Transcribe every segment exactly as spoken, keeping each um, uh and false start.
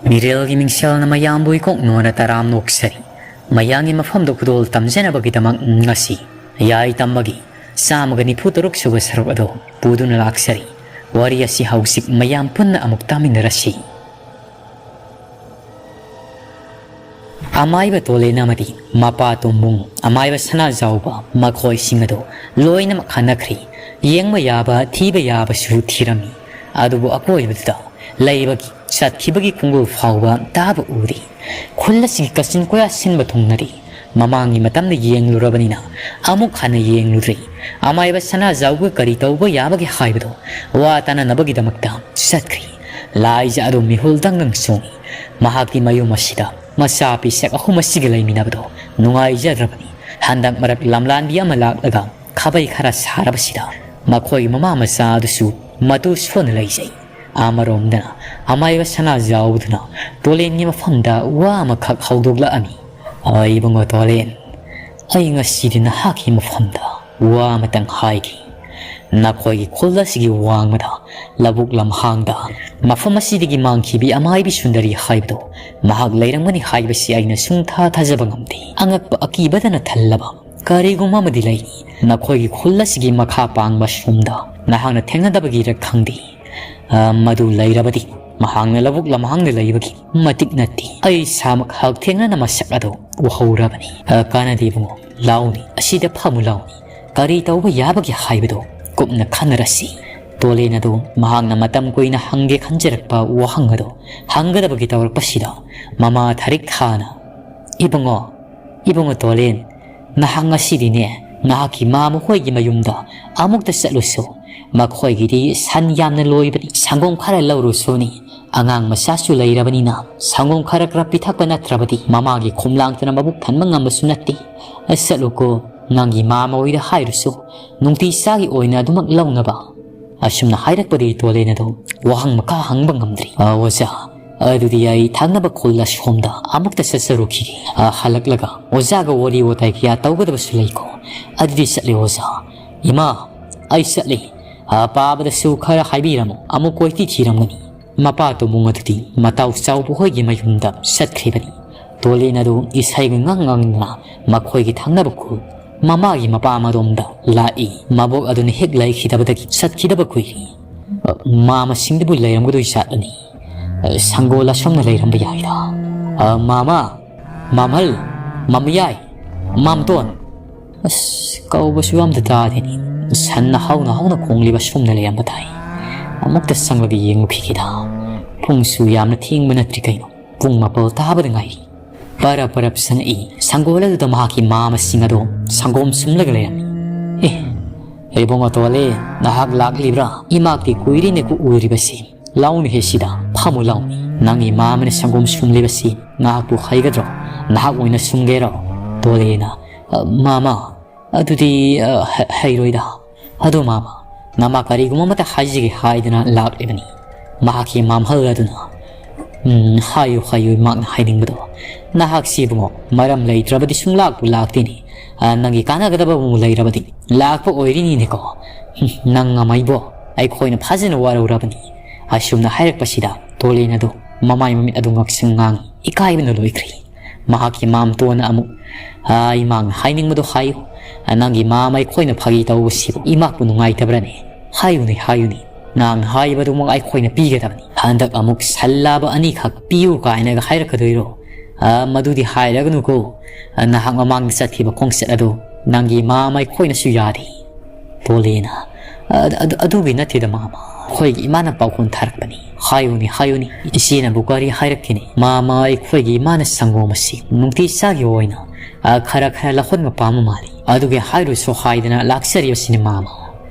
ꯃꯤꯔꯦꯜꯒꯤ ꯃꯤꯡꯁꯦꯜꯅ ꯃꯌꯥꯝꯕꯨ ꯏꯀꯣꯛ ꯅꯣꯟꯅ ꯇꯔꯥꯝꯅ ꯑꯣꯛꯆꯔꯤ꯫ ꯃꯌꯥꯝꯒꯤ ꯃꯐꯝꯗ ꯈꯨꯗꯣꯜ ꯇꯝꯖꯅꯕꯒꯤꯗꯃꯛ ꯉꯁꯤ ꯌꯥꯏ ꯇꯝꯕꯒꯤ ꯆꯥꯝꯃꯒ ꯅꯤꯐꯨ ꯇꯔꯨꯛ ꯁꯨꯕ ꯁꯔꯨꯛ ꯑꯗꯨ ꯄꯨꯗꯨꯅ ꯂꯥꯛꯆꯔꯤ꯫ ꯋꯥꯔꯤ ꯑꯁꯤ ꯍꯧꯖꯤꯛ ꯃꯌꯥꯝ ꯄꯨꯟꯅ ꯑꯃꯨꯛ ꯇꯥꯃꯤꯟꯅꯔꯁꯤ꯫ ꯑꯃꯥꯏꯕ ꯇꯣꯂꯦꯟ ꯑꯃꯗꯤ ꯃꯄꯥ ꯇꯣꯝꯕꯨꯡ, ꯑꯃꯥꯏꯕ ꯁꯅꯥꯖꯥꯎꯕ, ꯃꯈꯣꯏꯁꯤꯡ ꯑꯗꯨ ꯂꯣꯏꯅꯃꯛ ꯍꯟꯅꯈ꯭ꯔꯤ꯫ ꯌꯦꯡꯕ ꯌꯥꯕ, ꯊꯤꯕ ꯌꯥꯕꯁꯨ ꯊꯤꯔꯝꯃꯤ꯫ ꯑꯗꯨꯕꯨ ꯑꯀꯣꯏꯕꯗꯨꯗ ꯂꯩꯕꯒꯤ, ꯆꯠꯈꯤꯕꯒꯤ ꯈꯣꯡꯒꯨꯜ ꯐꯥꯎꯕ ꯇꯥꯕ ꯎꯗꯦ꯫ ꯈꯨꯜ ꯑꯁꯤꯒꯤ ꯀꯥꯆꯤꯟ ꯀꯣꯌꯥ ꯁꯤꯟꯕ ꯊꯨꯡꯅꯗꯦ꯫ ꯃꯃꯥꯡꯒꯤ ꯃꯇꯝꯗ ꯌꯦꯡꯂꯨꯔꯕꯅꯤꯅ ꯑꯃꯨꯛ ꯍꯟꯅ ꯌꯦꯡꯂꯨꯗ꯭ꯔꯦ꯫ ꯑꯃꯥꯏꯕ ꯁꯅꯥꯖꯥꯎꯒ ꯀꯔꯤ ꯇꯧꯕ ꯌꯥꯕꯒꯦ ꯍꯥꯏꯕꯗꯨ ꯋꯥ ꯇꯥꯅꯅꯕꯒꯤꯗꯃꯛꯇ ꯆꯠꯈ꯭ꯔꯤ꯫ ꯂꯥꯏꯖ ꯑꯗꯨ ꯃꯤꯍꯨꯜ ꯗꯪ ꯗꯪ ꯆꯣꯡꯏ꯫ ꯃꯍꯥꯛꯇꯤ ꯃꯌꯨꯝ ꯑꯁꯤꯗ ꯃꯆꯥ ꯄꯤꯁꯛ ꯑꯍꯨꯝ ꯑꯁꯤꯒ ꯂꯩꯃꯤꯟꯅꯕꯗꯨ ꯅꯨꯡꯉꯥꯏꯖꯗ꯭ꯔꯕꯅꯤ꯫ ꯍꯟꯗꯛ ꯃꯔꯛ ꯂꯝꯂꯥꯟꯕꯤ ꯑꯃ ꯂꯥꯛꯂꯒ ꯈꯥꯕꯩ ꯈꯔ ꯁꯥꯔꯕꯁꯤꯗ ꯃꯈꯣꯏꯒꯤ ꯃꯃꯥ ꯃꯆꯥ ꯑꯗꯨꯁꯨ ꯃꯇꯨ ꯁꯣꯟꯅ ꯂꯩꯖꯩ꯫ ꯑꯃꯔꯣꯝꯗꯅ ꯑꯃꯥꯏꯕ ꯁꯅꯥꯖꯥꯎꯕꯗꯨꯅ ꯇꯣꯂꯦꯟꯒꯤ ꯃꯐꯝꯗ ꯋꯥ ꯑꯃꯈꯛ ꯍꯧꯗꯣꯛꯂꯛꯑꯝꯃꯤ꯫ "ꯑ, ꯏꯕꯨꯡꯉꯣ ꯇꯣꯂꯦꯟ, ꯑꯩ ꯉꯁꯤꯗꯤ ꯅꯍꯥꯛꯀꯤ ꯃꯐꯝꯗ ꯋꯥ ꯑꯃꯇꯪ ꯍꯥꯏꯒꯦ꯫ ꯅꯈꯣꯏꯒꯤ ꯈꯨꯜ ꯑꯁꯤꯒꯤ ꯋꯥꯡꯃꯗ ꯂꯧꯕꯨꯛ ꯂꯝꯍꯥꯡꯗ ꯃꯐꯝ ꯑꯁꯤꯗꯒꯤ ꯃꯥꯡꯈꯤꯕꯤ ꯑꯃꯥꯏꯕꯤ ꯁꯨꯟꯗꯔꯤ ꯍꯥꯏꯕꯗꯨ ꯃꯍꯥꯛ ꯂꯩꯔꯝꯒꯅꯤ ꯍꯥꯏꯕꯁꯤ ꯑꯩꯅ ꯁꯨꯡꯊꯥ ꯊꯥꯖꯕ ꯉꯝꯗꯦ꯫ ꯑꯉꯛꯄ ꯑꯀꯤꯕꯗꯅ ꯊꯜꯂꯕ ꯀꯔꯤꯒꯨꯝꯕ ꯑꯃꯗꯤ ꯂꯩꯔꯤ꯫ ꯅꯈꯣꯏꯒꯤ ꯈꯨꯜ ꯑꯁꯤꯒꯤ ꯃꯈꯥ ꯄꯥꯡꯕ ꯁꯣꯝꯗ ꯅꯍꯥꯛꯅ ꯊꯦꯡꯅꯗꯕꯒꯤꯔ ꯈꯪꯗꯦ꯫ ꯑ, ꯃꯗꯨ ꯂꯩꯔꯕꯗꯤ ꯃꯍꯥꯛꯅ ꯂꯧꯕꯨꯛ ꯂꯝꯍꯥꯡꯗ ꯂꯩꯕꯒꯤ ꯃꯇꯤꯛ ꯅꯠꯇꯦ꯫ ꯑꯩ ꯏꯁꯥꯃꯛ ꯍꯛꯊꯦꯡꯅꯅ ꯃꯁꯛ ꯑꯗꯨ ꯎꯍꯧꯔꯕꯅꯤ꯫ ꯑ, ꯀꯥꯟꯅꯗꯦ ꯏꯕꯨꯡꯉꯣ, ꯂꯥꯎꯅꯤ, ꯑꯁꯤꯗ ꯐꯝꯃꯨ ꯂꯥꯎꯅꯤ꯫ ꯀꯔꯤ ꯇꯧꯕ ꯌꯥꯕꯒꯦ ꯍꯥꯏꯕꯗꯨ ꯀꯨꯞꯅ ꯈꯟꯅꯔꯁꯤ꯫" ꯇꯣꯂꯦꯟ ꯑꯗꯨ ꯃꯍꯥꯛꯅ ꯃꯇꯝ ꯀꯨꯏꯅ ꯍꯪꯒꯦ ꯈꯟꯖꯔꯛꯄ ꯋꯥꯍꯪ ꯑꯗꯨ ꯍꯪꯒꯗꯕꯒꯤ ꯇꯧꯔꯛꯄꯁꯤꯗ ꯃꯃꯥ ꯊꯥꯔꯤꯛ ꯊꯥꯅ, "ꯏꯕꯨꯡꯉꯣ, ꯏꯕꯨꯡꯉꯣ ꯇꯣꯂꯦꯟ, ꯅꯍꯥꯛ ꯉꯁꯤꯗꯤꯅꯦ, ꯅꯍꯥꯛꯀꯤ ꯃꯥꯃ ꯍꯣꯏꯒꯤ ꯃꯌꯨꯝꯗ ꯑꯃꯨꯛꯇ ꯆꯠꯂꯨꯁꯨ꯫ ꯃꯈꯣꯏꯒꯤꯗꯤ ꯁꯟ ꯌꯥꯝꯅ ꯂꯣꯏꯕꯅꯤ, ꯁꯪꯒꯣꯝ ꯈꯔ ꯂꯧꯔꯨꯁꯨꯅꯤ꯫ ꯑꯉꯥꯡ ꯃꯆꯥꯁꯨ ꯂꯩꯔꯕꯅꯤꯅ ꯁꯪꯒꯣꯝ ꯈꯔ ꯈꯔ ꯄꯤꯊꯛꯄ ꯅꯠꯇ꯭ꯔꯕꯗꯤ ꯃꯃꯥꯒꯤ ꯈꯣꯝꯂꯥꯡꯗꯨꯅ ꯃꯕꯨꯛ ꯊꯟꯕ ꯉꯝꯕꯁꯨ ꯅꯠꯇꯦ꯫ ꯆꯠꯂꯨꯀꯣ, ꯅꯪꯒꯤ ꯃꯥꯃ ꯍꯣꯏꯗ ꯍꯥꯏꯔꯨꯁꯨ, ꯅꯨꯡꯇꯤ ꯆꯥꯒꯤ ꯑꯣꯏꯅ ꯑꯗꯨꯃꯛ ꯂꯧꯅꯕ꯫" ꯑꯁꯨꯝꯅ ꯍꯥꯏꯔꯛꯄꯗꯒꯤ ꯇꯣꯂꯦꯟ ꯑꯗꯨ ꯋꯥꯍꯪ ꯃꯈꯥ ꯍꯪꯕ ꯉꯝꯗ꯭ꯔꯦ꯫ "ꯑ, ꯑꯣꯖꯥ, ꯑꯗꯨꯗꯤ ꯑꯩ ꯊꯪꯅꯕ ꯈꯨꯜ ꯑꯁꯣꯝꯗ ꯑꯃꯨꯛꯇ ꯆꯠꯆꯔꯨꯈꯤꯒꯦ꯫ ꯑ, ꯍꯜꯂꯛꯂꯒ ꯑꯣꯖꯥꯒ ꯋꯥꯔꯤ ꯋꯥꯇꯥꯏ ꯀꯌꯥ ꯇꯧꯒꯗꯕꯁꯨ ꯂꯩꯀꯣ꯫ ꯑꯗꯨꯗꯤ ꯆꯠꯂꯦ ꯑꯣꯖꯥ꯫" "ꯏꯃꯥ, ꯑꯩ ꯆꯠꯂꯦ꯫ ꯑ, ꯄꯥꯕꯗꯁꯨ ꯈꯔ ꯍꯥꯏꯕꯤꯔꯝꯃꯨ, ꯑꯃꯨꯛ ꯀꯣꯏꯊꯤ ꯊꯤꯔꯝꯒꯅꯤ꯫" ꯃꯄꯥ ꯇꯣꯃꯨꯡ ꯑꯗꯨꯗꯤ ꯃꯇꯥꯎ ꯆꯥꯎꯕ ꯍꯣꯏꯒꯤ ꯃꯌꯨꯝꯗ ꯆꯠꯈ꯭ꯔꯤꯕꯅꯤ꯫ ꯇꯣꯂꯦꯟ ꯑꯗꯨ ꯏꯁꯩꯒ ꯉꯪ ꯉꯪꯗꯨꯅ ꯃꯈꯣꯏꯒꯤ ꯊꯪꯅꯕ ꯈꯨꯜ ꯃꯃꯥꯒꯤ ꯃꯄꯥꯝ ꯑꯗꯣꯝꯗ ꯂꯥꯛꯏ꯫ ꯃꯕꯣꯛ ꯑꯗꯨꯅ ꯍꯦꯛ ꯂꯩꯈꯤꯗꯕꯗꯒꯤ ꯆꯠꯈꯤꯗꯕ ꯀꯨꯏꯔꯦ꯫ ꯑ, ꯃꯥꯃꯁꯤꯡꯗꯨꯕꯨ ꯂꯩꯔꯝꯒꯗꯣꯏ ꯖꯥꯠꯂꯅꯤ꯫ ꯑ, ꯁꯪꯒꯣꯜ ꯑꯁꯣꯝꯅ ꯂꯩꯔꯝꯕ ꯌꯥꯏꯗ꯫ ꯑ, ꯃꯥꯃ, ꯃꯥꯝꯍꯜ, ꯃꯥꯃꯌꯥꯏ, ꯃꯥꯝꯇꯣꯟ꯫ ꯑꯁ, ꯀꯧꯕꯁꯨ ꯑꯝꯇ ꯇꯥꯗꯦꯅꯦ꯫ ꯁꯟꯅ ꯍꯧꯅ ꯍꯧꯅ ꯈꯣꯡꯂꯤꯕ ꯁꯣꯝꯅ ꯂꯩꯔꯝꯕ ꯇꯥꯏ꯫ ꯑꯃꯨꯛꯇ ꯆꯪꯂꯒ ꯌꯦꯡꯉꯨꯈꯤꯒꯦꯗ꯫ ꯄꯨꯡꯁꯨ ꯌꯥꯝꯅ ꯊꯦꯡꯕ ꯅꯠꯇ꯭ꯔꯤ ꯀꯩꯅꯣ꯫ ꯄꯨꯡ ꯃꯥꯄꯜ ꯇꯥꯕꯗ ꯉꯥꯏꯔꯤ꯫ ꯄꯔꯞ ꯄꯔꯞ ꯆꯪꯉꯛꯏ꯫ ꯁꯪꯒꯣꯜ ꯑꯗꯨꯗ ꯃꯍꯥꯛꯀꯤ ꯃꯥꯃꯁꯤꯡ ꯑꯗꯣ ꯁꯪꯒꯣꯝ ꯁꯨꯝꯂꯒ ꯂꯩꯔꯝꯃꯤ꯫ ꯑꯦ, ꯏꯕꯨꯡꯉꯣ ꯇꯣꯂꯦ, ꯅꯍꯥꯛ ꯂꯥꯛꯂꯤꯕ꯭ꯔꯥ? ꯏꯃꯥꯛꯇꯤ ꯀꯨꯏꯔꯦꯅꯦꯀꯣ ꯎꯗ꯭ꯔꯤꯕꯁꯤ꯫ ꯂꯥꯎꯅꯦꯍꯦ ꯁꯤꯗ, ꯐꯝꯃꯨ ꯂꯥꯎꯅꯦ꯫ ꯅꯪꯒꯤ ꯃꯥꯃꯅ ꯁꯪꯒꯣꯝ ꯁꯨꯝꯂꯤꯕꯁꯤ ꯉꯥꯏꯍꯥꯛꯄꯨ ꯍꯩꯒꯗ꯭ꯔꯣ? ꯅꯍꯥꯛ ꯑꯣꯏꯅ ꯁꯨꯝꯒꯦꯔꯣ? ꯇꯣꯂꯦꯅ, "ꯑ, ꯃꯥꯃ, ꯑꯗꯨꯗꯤ, ꯑ, ꯍ-, ꯍꯩꯔꯣꯏꯗ꯫ ꯑꯗꯣ ꯃꯥꯃ, ꯅꯃꯥ ꯀꯔꯤꯒꯨꯝꯕ ꯑꯃꯠꯇ ꯍꯥꯏꯖꯒꯦ ꯍꯥꯏꯗꯅ ꯂꯥꯛꯂꯤꯕꯅꯤ꯫" ꯃꯍꯥꯛꯀꯤ ꯃꯥꯝꯍꯜ ꯑꯗꯨꯅ, "ꯎꯝ, ꯍꯥꯏꯌꯨ, ꯍꯥꯏꯌꯨ, ꯏꯃꯥꯛꯅ ꯍꯥꯏꯅꯤꯡꯕꯗꯣ꯫ ꯅꯍꯥꯛꯁꯤ ꯏꯕꯨꯡꯉꯣ, ꯃꯔꯝ ꯂꯩꯇ꯭ꯔꯕꯗꯤ ꯁꯨꯡꯂꯥꯛꯄꯨ ꯂꯥꯛꯇꯦꯅꯦ꯫ ꯑ, ꯅꯪꯒꯤ ꯀꯥꯟꯅꯒꯗꯕ ꯑꯃꯨꯛ ꯂꯩꯔꯕꯗꯤ ꯂꯥꯛꯄ ꯑꯣꯏꯔꯤꯅꯤꯅꯦꯀꯣ꯫ ꯍꯨꯝ, ꯅꯪ ꯑꯃ ꯏꯕꯣ, ꯑꯩꯈꯣꯏꯅ ꯐꯖꯅ ꯋꯥꯔꯧꯔꯕꯅꯤ꯫" ꯑꯁꯨꯝꯅ ꯍꯥꯏꯔꯛꯄꯁꯤꯗ ꯇꯣꯂꯦꯟ ꯑꯗꯨ ꯃꯃꯥꯏ ꯃꯃꯤꯠ ꯑꯗꯨ ꯉꯛꯁꯪ ꯉꯥꯡꯏ꯫ ꯏꯀꯥꯏꯕꯅ ꯂꯣꯏꯈ꯭ꯔꯦ꯫ ꯃꯍꯥꯛꯀꯤ ꯃꯥꯝꯇꯣꯟꯅ ꯑꯃꯨꯛ, "ꯑ, ꯏꯃꯥꯛꯅ ꯍꯥꯏꯅꯤꯡꯕꯗꯣ ꯍꯥꯏꯌꯨ꯫ ꯅꯪꯒꯤ ꯃꯥꯝ ꯑꯩꯈꯣꯏꯅ ꯐꯥꯒꯤ ꯇꯧꯕꯁꯤꯕꯨ ꯏꯃꯥꯛꯄꯨ ꯅꯨꯡꯉꯥꯏꯇꯕ꯭ꯔꯅꯦ? ꯍꯥꯏꯌꯨꯅꯦ, ꯍꯥꯏꯌꯨꯅꯦ꯫ ꯅꯪꯅ ꯍꯥꯏꯕꯗꯨꯃꯛ ꯑꯩꯈꯣꯏꯅ ꯄꯤꯒꯗꯕꯅꯤ꯫ ꯍꯟꯗꯛ ꯑꯃꯨꯛ ꯁꯟ ꯂꯥꯕ ꯑꯅꯤꯈꯛ ꯄꯤꯌꯨ ꯀꯥꯏꯅꯒ ꯍꯥꯏꯔꯛꯀꯗꯣꯏꯔꯣ? ꯑ, ꯃꯗꯨꯗꯤ ꯍꯥꯏꯔꯒꯅꯨꯀꯣ꯫ ꯑ, ꯅꯍꯥꯛ ꯃꯃꯥꯡꯗ ꯆꯠꯈꯤꯕ ꯈꯣꯡꯆꯠ ꯑꯗꯨ ꯅꯪꯒꯤ ꯃꯥꯝ ꯑꯩꯈꯣꯏꯅꯁꯨ ꯌꯥꯗꯦ꯫" ꯇꯣꯂꯦꯅ, "ꯑ-, ꯑꯗꯨ-, ꯑꯗꯨꯒꯤ ꯅꯠꯇꯦꯗ ꯃꯥꯃ꯫ ꯑꯩꯈꯣꯏꯒꯤ ꯏꯃꯥꯅ ꯄꯥꯎꯈꯣꯟ ꯊꯥꯔꯛꯄꯅꯤ꯫ ꯍꯥꯏꯌꯨꯅꯦ, ꯍꯥꯏꯌꯨꯅꯦ꯫ ꯏꯆꯦꯅꯕꯨ ꯀꯔꯤ ꯍꯥꯏꯔꯛꯈꯤꯅꯤ? ꯃꯥꯃ, ꯑꯩꯈꯣꯏꯒꯤ ꯏꯃꯥꯅ ꯁꯪꯒꯣꯝ ꯑꯁꯤ ꯅꯨꯡꯇꯤ ꯆꯥꯒꯤ ꯑꯣꯏꯅ, ꯑ, ꯈꯔ ꯈꯔ ꯂꯧꯍꯟꯕ ꯄꯥꯝꯕ ꯃꯥꯜꯂꯤ꯫ ꯑꯗꯨꯒꯤ ꯍꯥꯏꯔꯨꯁꯣ ꯍꯥꯏꯗꯅ ꯂꯥꯛꯆꯔꯤꯕꯁꯤꯅꯤ ꯃꯥꯃ꯫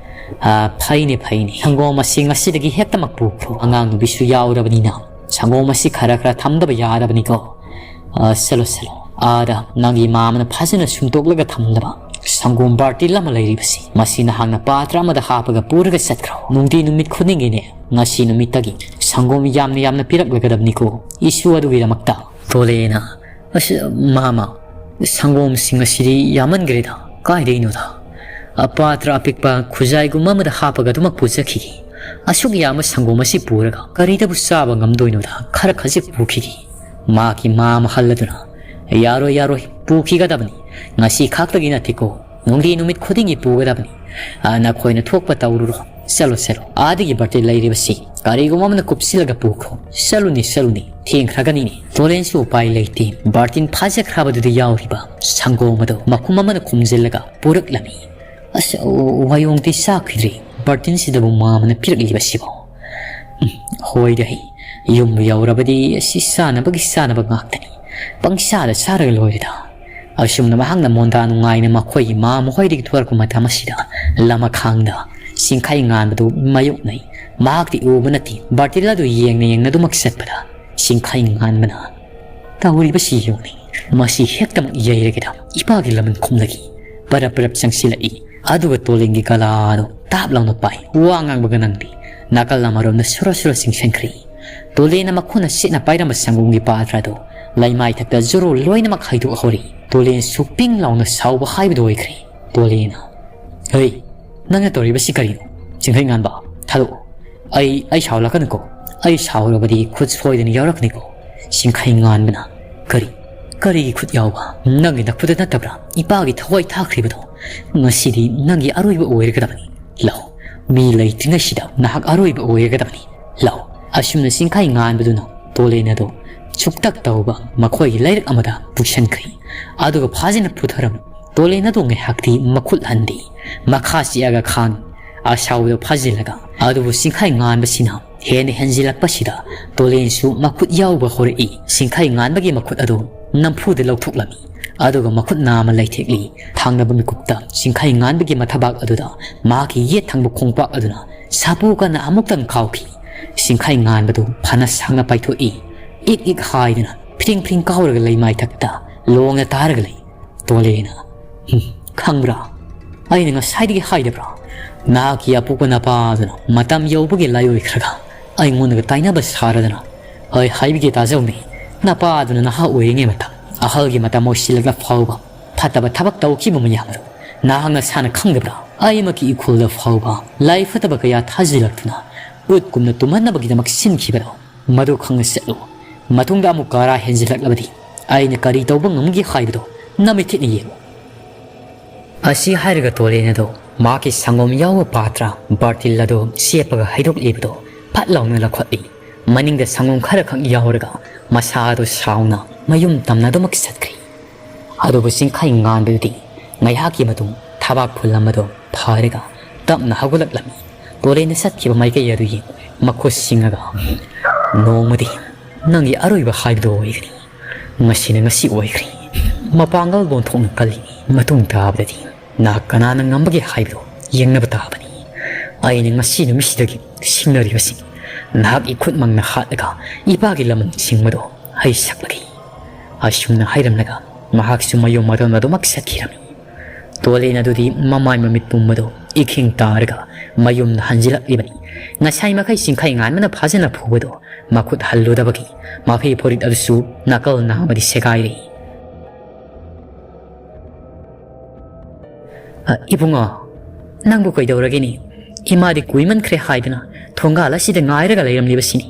ꯑ, ꯐꯩꯅꯦ, ꯐꯩꯅꯦ꯫ ꯁꯪꯒꯣꯝ ꯑꯁꯤ ꯉꯁꯤꯗꯒꯤ ꯍꯦꯛꯇꯃꯛ ꯄꯨꯈ꯭ꯔꯣ꯫ ꯑꯉꯥꯡ ꯅꯨꯕꯤꯁꯨ ꯌꯥꯎꯔꯕꯅꯤꯅ ꯁꯪꯒꯣꯝ ꯑꯁꯤ ꯈꯔ ꯈꯔ ꯊꯝꯗꯕ ꯌꯥꯗꯕꯅꯤꯀꯣ꯫ ꯑ, ꯆꯠꯂꯣ, ꯆꯠꯂꯣ꯫ ꯑꯥꯗ ꯅꯪꯒꯤ ꯃꯥꯃꯅ ꯐꯖꯅ ꯁꯨꯝꯇꯣꯛꯂꯒ ꯊꯝꯂꯕ ꯁꯪꯒꯣꯝ ꯕꯥꯔꯇꯤꯜ ꯑꯃ ꯂꯩꯔꯤꯕꯁꯤ, ꯃꯁꯤ ꯅꯍꯥꯛꯅ ꯄꯥꯇ꯭ꯔ ꯑꯃꯗ ꯍꯥꯞꯄꯒ ꯄꯨꯔꯒ ꯆꯠꯈ꯭ꯔꯣ꯫ ꯅꯨꯡꯇꯤ ꯅꯨꯃꯤꯠ ꯈꯨꯗꯤꯡꯒꯤꯅꯦ, ꯉꯁꯤ ꯅꯨꯃꯤꯠꯇꯒꯤ ꯁꯪꯒꯣꯝ ꯌꯥꯝꯅ ꯌꯥꯝꯅ ꯄꯤꯔꯛꯂꯒꯗꯕꯅꯤꯀꯣ, ꯏꯁꯨ ꯑꯗꯨꯒꯤꯗꯃꯛꯇ꯫" ꯇꯣꯂꯦꯅ, "ꯑꯁ, ꯃꯥꯃ, ꯁꯪꯒꯣꯝꯁꯤꯡ ꯑꯁꯤꯗꯤ ꯌꯥꯝꯃꯟꯈ꯭ꯔꯦꯗ, ꯀꯥꯏꯗꯩꯅꯣꯗ? ꯑ, ꯄꯥꯇ꯭ꯔ ꯑꯄꯤꯛꯄ ꯈꯨꯖꯥꯏꯒꯨꯝꯕ ꯑꯃꯗ ꯍꯥꯞꯄꯒ ꯑꯗꯨꯃꯛ ꯄꯨꯖꯈꯤꯒꯦ꯫ "ꯑꯁꯨꯛ ꯌꯥꯝꯕ ꯁꯪꯒꯣꯝ ꯑꯁꯤ ꯄꯨꯔꯒ ꯀꯔꯤꯗꯕꯨ ꯆꯥꯕ ꯉꯝꯗꯣꯏꯅꯣꯗ, ꯈꯔ ꯈꯖꯤꯛ ꯄꯨꯈꯤꯒꯦ"꯫ ꯃꯍꯥꯛꯀꯤ ꯃꯥ ꯑꯃ ꯍꯜꯂꯗꯨꯅ, "ꯌꯥꯔꯣꯏ, ꯌꯥꯔꯣꯏ, ꯄꯨꯈꯤꯒꯗꯕꯅꯤ꯫ ꯉꯁꯤ ꯈꯛꯇꯒꯤ ꯅꯠꯇꯦꯀꯣ, ꯅꯨꯡꯇꯤ ꯅꯨꯃꯤꯠ ꯈꯨꯗꯤꯡꯒꯤ ꯄꯨꯒꯗꯕꯅꯤ꯫ ꯑ, ꯅꯈꯣꯏꯅ ꯊꯣꯛꯄ ꯇꯧꯔꯨꯔꯣ꯫ ꯆꯠꯂꯣ, ꯆꯠꯂꯣ꯫ ꯑꯥꯗꯒꯤ ꯕꯥꯔꯇꯤꯟ ꯂꯩꯔꯤꯕꯁꯤ ꯀꯔꯤꯒꯨꯝꯕ ꯑꯃꯅ ꯀꯨꯞꯁꯤꯜꯂꯒ ꯄꯨꯈ꯭ꯔꯣ꯫ ꯆꯠꯂꯨꯅꯤ, ꯆꯠꯂꯨꯅꯤ꯫ ꯊꯦꯡꯈ꯭ꯔꯒꯅꯤꯅꯦ꯫" ꯇꯣꯂꯦꯟꯁꯨ ꯎꯄꯥꯏ ꯂꯩꯇꯦ꯫ ꯕꯥꯔꯇꯤꯟ ꯐꯥꯖꯈ꯭ꯔꯕꯗꯨꯗ ꯌꯥꯎꯔꯤꯕ ꯁꯪꯒꯣꯝ ꯑꯗꯨ ꯃꯈꯨꯝ ꯑꯃꯅ ꯈꯨꯝꯖꯤꯜꯂꯒ ꯄꯨꯔꯛꯂꯝꯃꯤ꯫ "ꯑꯁ, ꯋꯥꯌꯣꯡꯗꯤ ꯆꯥꯈꯤꯗ꯭ꯔꯤ꯫ ꯕꯥꯔꯇꯤꯟꯁꯤꯗꯕꯨ ꯃꯥ ꯑꯃꯅ ꯄꯤꯔꯛꯂꯤꯕꯁꯤꯕꯣ? ꯎꯝ, ꯍꯣꯏꯗ, ꯌꯨꯝ ꯌꯧꯔꯕꯗꯤ ꯑꯁꯤ ꯆꯥꯅꯕꯒꯤ ꯆꯥꯅꯕ ꯉꯥꯛꯇꯅꯤ꯫ ꯄꯪꯆꯥꯗ ꯆꯥꯔꯒ ꯂꯣꯏꯔꯦꯗ"꯫ ꯑꯁꯨꯝꯅ ꯃꯍꯥꯛꯅ ꯃꯣꯟꯗꯥ ꯅꯨꯡꯉꯥꯏꯅ ꯃꯈꯣꯏꯒꯤ ꯃꯥ ꯃꯈꯣꯏꯗꯒꯤ ꯊꯣꯔꯛꯄ ꯃꯇꯝ ꯑꯁꯤꯗ, ꯂꯃꯈꯥꯡꯗ ꯆꯤꯡꯈꯩ ꯉꯥꯟꯕꯗꯨ ꯃꯥꯌꯣꯛꯅꯩ꯫ ꯃꯍꯥꯛꯇꯤ ꯎꯕ ꯅꯠꯇꯦ, ꯕꯥꯔꯇꯤꯟ ꯑꯗꯨ ꯌꯦꯡꯅ ꯌꯦꯡꯅ ꯑꯗꯨꯃꯛ ꯆꯠꯄꯗ, ꯆꯤꯡꯈꯩ ꯉꯥꯟꯕꯅ ꯇꯧꯔꯤꯕꯁꯤ ꯌꯦꯡꯉꯨꯅꯦ꯫ ꯃꯁꯤ ꯍꯦꯛꯇꯃꯛ ꯌꯩꯔꯒꯦꯗ꯫ ꯏꯄꯥꯒꯤ ꯂꯃꯟ ꯈꯨꯝꯂꯒꯦ꯫ ꯄꯔꯞ ꯄꯔꯞ ꯆꯪꯁꯤꯜꯂꯛꯏ꯫ ꯑꯗꯨꯒ ꯇꯣꯂꯦꯟꯒꯤ ꯒꯂꯥꯗꯣ ꯇꯥꯞ ꯂꯥꯎꯅ ꯄꯥꯏ꯫ ꯋꯥ ꯉꯥꯡꯕꯒ ꯅꯪꯗꯦ꯫ ꯅꯥꯀꯜ ꯑꯃꯔꯣꯝꯗ ꯁꯨꯔ ꯁꯨꯔ ꯆꯤꯡꯁꯤꯟꯈ꯭ꯔꯦ꯫ ꯇꯣꯂꯦꯟꯅ ꯃꯈꯨꯠꯅ ꯁꯤꯠꯅ ꯄꯥꯏꯔꯝꯕ ꯁꯪꯒꯣꯝꯒꯤ ꯄꯥꯇ꯭ꯔ ꯑꯗꯨ ꯂꯩꯃꯥꯏꯊꯛꯇ ꯖꯨꯔꯨ ꯂꯣꯏꯅꯃꯛ ꯍꯩꯗꯣꯛꯍꯧꯔꯦ꯫ ꯇꯣꯂꯦꯟꯁꯨ ꯄꯤꯡ ꯂꯥꯎꯅ ꯁꯥꯎꯕ ꯍꯥꯏꯕꯗꯨ ꯑꯣꯏꯈ꯭ꯔꯦ꯫ ꯇꯣꯂꯦꯟꯅ, "ꯍꯩ, ꯅꯪꯅ ꯇꯧꯔꯤꯕꯁꯤ ꯀꯔꯤꯅꯣ? ꯆꯤꯡꯈꯩ ꯉꯥꯟꯕ, ꯊꯥꯗꯣꯛꯑꯣ꯫ ꯑꯩ, ꯑꯩ ꯁꯥꯎꯂꯛꯀꯅꯨꯀꯣ꯫ ꯑꯩ ꯁꯥꯎꯔꯕꯗꯤ ꯈꯨꯠ ꯁꯣꯏꯗꯅ ꯌꯥꯎꯔꯛꯀꯅꯤꯀꯣ꯫" ꯆꯤꯡꯈꯩ ꯉꯥꯟꯕꯅ, "ꯀꯔꯤ? ꯀꯔꯤꯒꯤ ꯈꯨꯠ ꯌꯥꯎꯕ? ꯅꯪꯒꯤ ꯅꯈꯨꯠꯇ ꯅꯠꯇꯕ꯭ꯔꯥ ꯏꯄꯥꯒꯤ ꯊꯋꯥꯏ ꯊꯥꯈ꯭ꯔꯤꯕꯗꯣ? ꯉꯁꯤꯗꯤ ꯅꯪꯒꯤ ꯑꯔꯣꯏꯕ ꯑꯣꯏꯔꯒꯗꯕꯅꯤ꯫ ꯂꯥꯛꯑꯣ, ꯃꯤ ꯂꯩꯇ꯭ꯔꯤꯉꯩꯁꯤꯗ ꯅꯍꯥꯛ ꯑꯔꯣꯏꯕ ꯑꯣꯏꯔꯒꯗꯕꯅꯤ꯫ ꯂꯥꯛꯑꯣ꯫" ꯑꯁꯨꯝꯅ ꯆꯤꯡꯈꯩ ꯉꯥꯟꯕꯗꯨꯅ ꯇꯣꯂꯦꯟ ꯑꯗꯨ ꯁꯨꯛꯇꯛ ꯇꯧꯕ ꯃꯈꯣꯏꯒꯤ ꯂꯩꯔꯛ ꯑꯃꯗ ꯄꯨꯁꯤꯟꯈ꯭ꯔꯤ꯫ ꯑꯗꯨꯒ ꯐꯥꯖꯤꯟꯅ ꯄꯨꯊꯔꯝꯃꯤ꯫ ꯇꯣꯂꯦꯟ ꯑꯗꯨ ꯉꯥꯏꯍꯥꯛꯇꯤ ꯃꯈꯨꯠ ꯍꯟꯗꯦ꯫ ꯃꯈꯥ ꯆꯤꯛꯑꯒ ꯈꯥꯡꯉꯤ꯫ ꯑꯁꯥꯎꯕꯗ ꯐꯥꯖꯤꯜꯂꯒ ꯑꯗꯨꯕꯨ ꯆꯤꯡꯈꯩ ꯉꯥꯟꯕꯁꯤꯅ ꯍꯦꯟꯅ ꯍꯦꯟꯖꯤꯜꯂꯛꯄꯁꯤꯗ ꯇꯣꯂꯦꯟꯁꯨ ꯃꯈꯨꯠ ꯌꯥꯎꯕ ꯍꯧꯔꯛꯏ꯫ ꯆꯤꯡꯈꯩ ꯉꯥꯟꯕꯒꯤ ꯃꯈꯨꯠ ꯑꯗꯨ ꯅꯝꯐꯨꯗ ꯂꯧꯊꯣꯛꯂꯝꯃꯤ꯫ ꯑꯗꯨꯒ ꯃꯈꯨꯠ ꯅꯥꯝꯃ ꯂꯩꯊꯦꯛꯂꯤ꯫ ꯊꯥꯡꯅꯕ ꯃꯤꯀꯨꯞꯇ ꯆꯤꯡꯈꯩ ꯉꯥꯟꯕꯒꯤ ꯃꯊꯕꯥꯛ ꯑꯗꯨꯗ ꯃꯍꯥꯛꯀꯤ ꯌꯦꯠ ꯊꯪꯕ ꯈꯣꯡꯄꯥꯛ ꯑꯗꯨꯅ ꯁꯥꯄꯨ ꯀꯟꯅ ꯑꯃꯨꯛꯇꯪ ꯀꯥꯎꯈꯤ꯫ ꯆꯤꯡꯈꯩ ꯉꯥꯟꯕꯗꯨ ꯐꯅ ꯁꯥꯡꯅ ꯄꯥꯏꯊꯣꯛꯏ꯫ ꯏꯛ ꯏꯛ ꯍꯥꯏꯗꯨꯅ ꯐ꯭ꯔꯤꯡ ꯐ꯭ꯔꯤꯡ ꯀꯥꯎꯔꯒ ꯂꯩꯃꯥꯏꯊꯛꯇ ꯂꯣꯡꯅ ꯇꯥꯔꯒ ꯂꯩ꯫ ꯇꯣꯂꯦꯅ, "ꯍꯨꯝ, ꯈꯪꯕ꯭ꯔꯥ? ꯑꯩꯅ ꯉꯁꯥꯏꯗꯒꯤ ꯍꯥꯏꯗꯕ꯭ꯔꯥ? ꯅꯍꯥꯛꯀꯤ ꯑꯄꯣꯛꯄ ꯅꯄꯥꯗꯨꯅ ꯃꯇꯝ ꯌꯧꯕꯒꯤ ꯂꯥꯏ ꯑꯣꯏꯈ꯭ꯔꯒ ꯑꯩꯉꯣꯟꯗꯒ ꯇꯥꯏꯅꯕ ꯁꯥꯔꯗꯅ꯫ ꯑꯩ ꯍꯥꯏꯕꯤꯒꯦ ꯇꯥꯖꯧꯅꯦ, ꯅꯄꯥꯗꯨꯅ ꯅꯍꯥ ꯑꯣꯏꯔꯤꯉꯩ ꯃꯇꯝ, ꯑꯍꯜꯒꯤ ꯃꯇꯝ ꯑꯣꯏꯁꯤꯜꯂꯛꯂ ꯐꯥꯎꯕ ꯐꯠꯇꯕ ꯊꯕꯛ ꯇꯧꯈꯤꯕ ꯃꯌꯥꯝ ꯑꯗꯨ ꯅꯍꯥꯛ ꯅꯁꯥꯅ ꯈꯪꯗꯕ꯭ꯔꯥ? ꯑꯩꯃꯛꯀꯤ ꯏꯈꯨꯜꯗ ꯐꯥꯎꯕ ꯂꯥꯏ ꯐꯠꯇꯕ ꯀꯌꯥ ꯊꯥꯖꯤꯜꯂꯛꯇꯨꯅ ꯎꯠꯀꯨꯝꯅ ꯇꯨꯝꯍꯟꯅꯕꯒꯤꯗꯃꯛ ꯁꯤꯟꯈꯤꯕꯗꯣ, ꯃꯗꯨ ꯈꯪꯅ ꯆꯠꯂꯨ꯫ ꯃꯇꯨꯡꯗ ꯑꯃꯨꯛ ꯀꯥꯔꯥ ꯍꯦꯟꯖꯤꯜꯂꯛꯂꯕꯗꯤ ꯑꯩꯅ ꯀꯔꯤ ꯇꯧꯕ ꯉꯝꯒꯦ ꯍꯥꯏꯕꯗꯣ ꯅꯃꯤꯠꯊꯤꯠꯅ ꯌꯦꯡꯉꯨ꯫ ꯑꯁꯤ ꯍꯥꯏꯔꯒ ꯇꯣꯂꯦꯟ ꯑꯗꯣ ꯃꯍꯥꯛꯀꯤ ꯁꯪꯒꯣꯝ ꯌꯥꯎꯕ ꯄꯥꯇ꯭ꯔ ꯕꯥꯔꯇꯤꯜ ꯑꯗꯣ ꯆꯦꯞꯄꯒ ꯍꯩꯗꯣꯛꯂꯤꯕꯗꯣ ꯐꯠ ꯂꯥꯎꯅ ꯂꯧꯈꯠꯂꯤ꯫ ꯃꯅꯤꯡꯗ ꯁꯪꯒꯣꯝ ꯈꯔꯈꯛ ꯌꯥꯎꯔꯒ ꯃꯁꯥ ꯑꯗꯨ ꯁꯥꯎꯅ ꯃꯌꯨꯝ ꯇꯝꯅ ꯑꯗꯨꯃꯛ ꯆꯠꯈ꯭ꯔꯤ꯫ ꯑꯗꯨꯕꯨ ꯆꯤꯡꯈꯩ ꯉꯥꯟꯕꯗꯨꯗꯤ ꯉꯥꯏꯍꯥꯛꯀꯤ ꯃꯇꯨꯡ ꯊꯕꯥꯛ ꯐꯨꯜ ꯑꯃꯗꯣ ꯐꯥꯔꯒ ꯇꯞꯅ ꯍꯧꯒꯠꯂꯛꯂꯝꯃꯤ꯫ ꯇꯣꯂꯦꯟꯅ ꯆꯠꯈꯤꯕ ꯃꯥꯏꯀꯩ ꯑꯗꯨ ꯌꯦꯡ ꯃꯈꯨꯠ ꯁꯤꯡꯉꯒ, "ꯅꯣꯡꯃꯗꯤ ꯅꯪꯒꯤ ꯑꯔꯣꯏꯕ ꯍꯥꯏꯕꯗꯨ ꯑꯣꯏꯒꯅꯤ꯫ ꯉꯁꯤꯅ ꯉꯁꯤ ꯑꯣꯏꯈ꯭ꯔꯦ꯫ ꯃꯄꯥꯡꯒꯜ ꯂꯣꯟꯊꯣꯛꯅ ꯀꯜꯂꯤ꯫ ꯃꯇꯨꯡ ꯇꯥꯕꯗꯗꯤ ꯅꯍꯥꯛ ꯀꯅꯥꯅ ꯉꯝꯕꯒꯦ ꯍꯥꯏꯕꯗꯨ ꯌꯦꯡꯅꯕ ꯇꯥꯕꯅꯤ꯫ ꯑꯩꯅ ꯉꯁꯤ ꯅꯨꯃꯤꯠꯁꯤꯗꯒꯤ ꯁꯤꯡꯅꯔꯤꯕꯁꯤ ꯅꯍꯥꯛꯀꯤ ꯈꯨꯠꯃꯛꯅ ꯍꯥꯠꯂꯒ ꯏꯄꯥꯒꯤ ꯂꯃꯟ ꯁꯤꯡꯕꯗꯨ ꯑꯩ ꯁꯛꯂꯒꯦ"꯫ ꯑꯁꯨꯝꯅ ꯍꯥꯏꯔꯝꯂꯒ ꯃꯍꯥꯛꯁꯨ ꯃꯌꯨꯝ ꯃꯇꯣꯟ ꯑꯗꯨꯃꯛ ꯆꯠꯈꯤꯔꯝꯃꯤ꯫ ꯇꯣꯂꯦꯟ ꯑꯗꯨꯗꯤ ꯃꯃꯥꯏ ꯃꯃꯤꯠ ꯄꯨꯝꯕꯗꯨ ꯏꯈꯤꯡ ꯇꯥꯔꯒ ꯃꯌꯨꯝꯗ ꯍꯟꯖꯤꯜꯂꯛꯂꯤꯕꯅꯤ꯫ ꯉꯁꯥꯏ ꯃꯈꯩ ꯆꯤꯡꯈꯩ ꯉꯥꯟꯕꯅ ꯐꯖꯅ ꯐꯨꯕꯗꯨ ꯃꯈꯨꯠ ꯍꯜꯂꯨꯗꯕꯒꯤ ꯃꯐꯤ ꯐꯨꯔꯤꯠ ꯑꯗꯨꯁꯨ ꯅꯥꯀꯜ ꯅꯥꯝꯃꯗꯤ ꯁꯦꯒꯥꯏꯔꯦ꯫ "ꯑ, ꯏꯕꯨꯡꯉꯣ, ꯅꯪꯕꯨ ꯀꯩꯗꯧꯔꯒꯦꯅꯦ? ꯏꯃꯥꯗꯤ ꯀꯨꯏꯃꯟꯈ꯭ꯔꯦ ꯍꯥꯏꯗꯅ ꯊꯣꯡꯒꯥꯜ ꯑꯁꯤꯗ ꯉꯥꯏꯔꯒ ꯂꯩꯔꯝꯂꯤꯕꯁꯤꯅꯤ꯫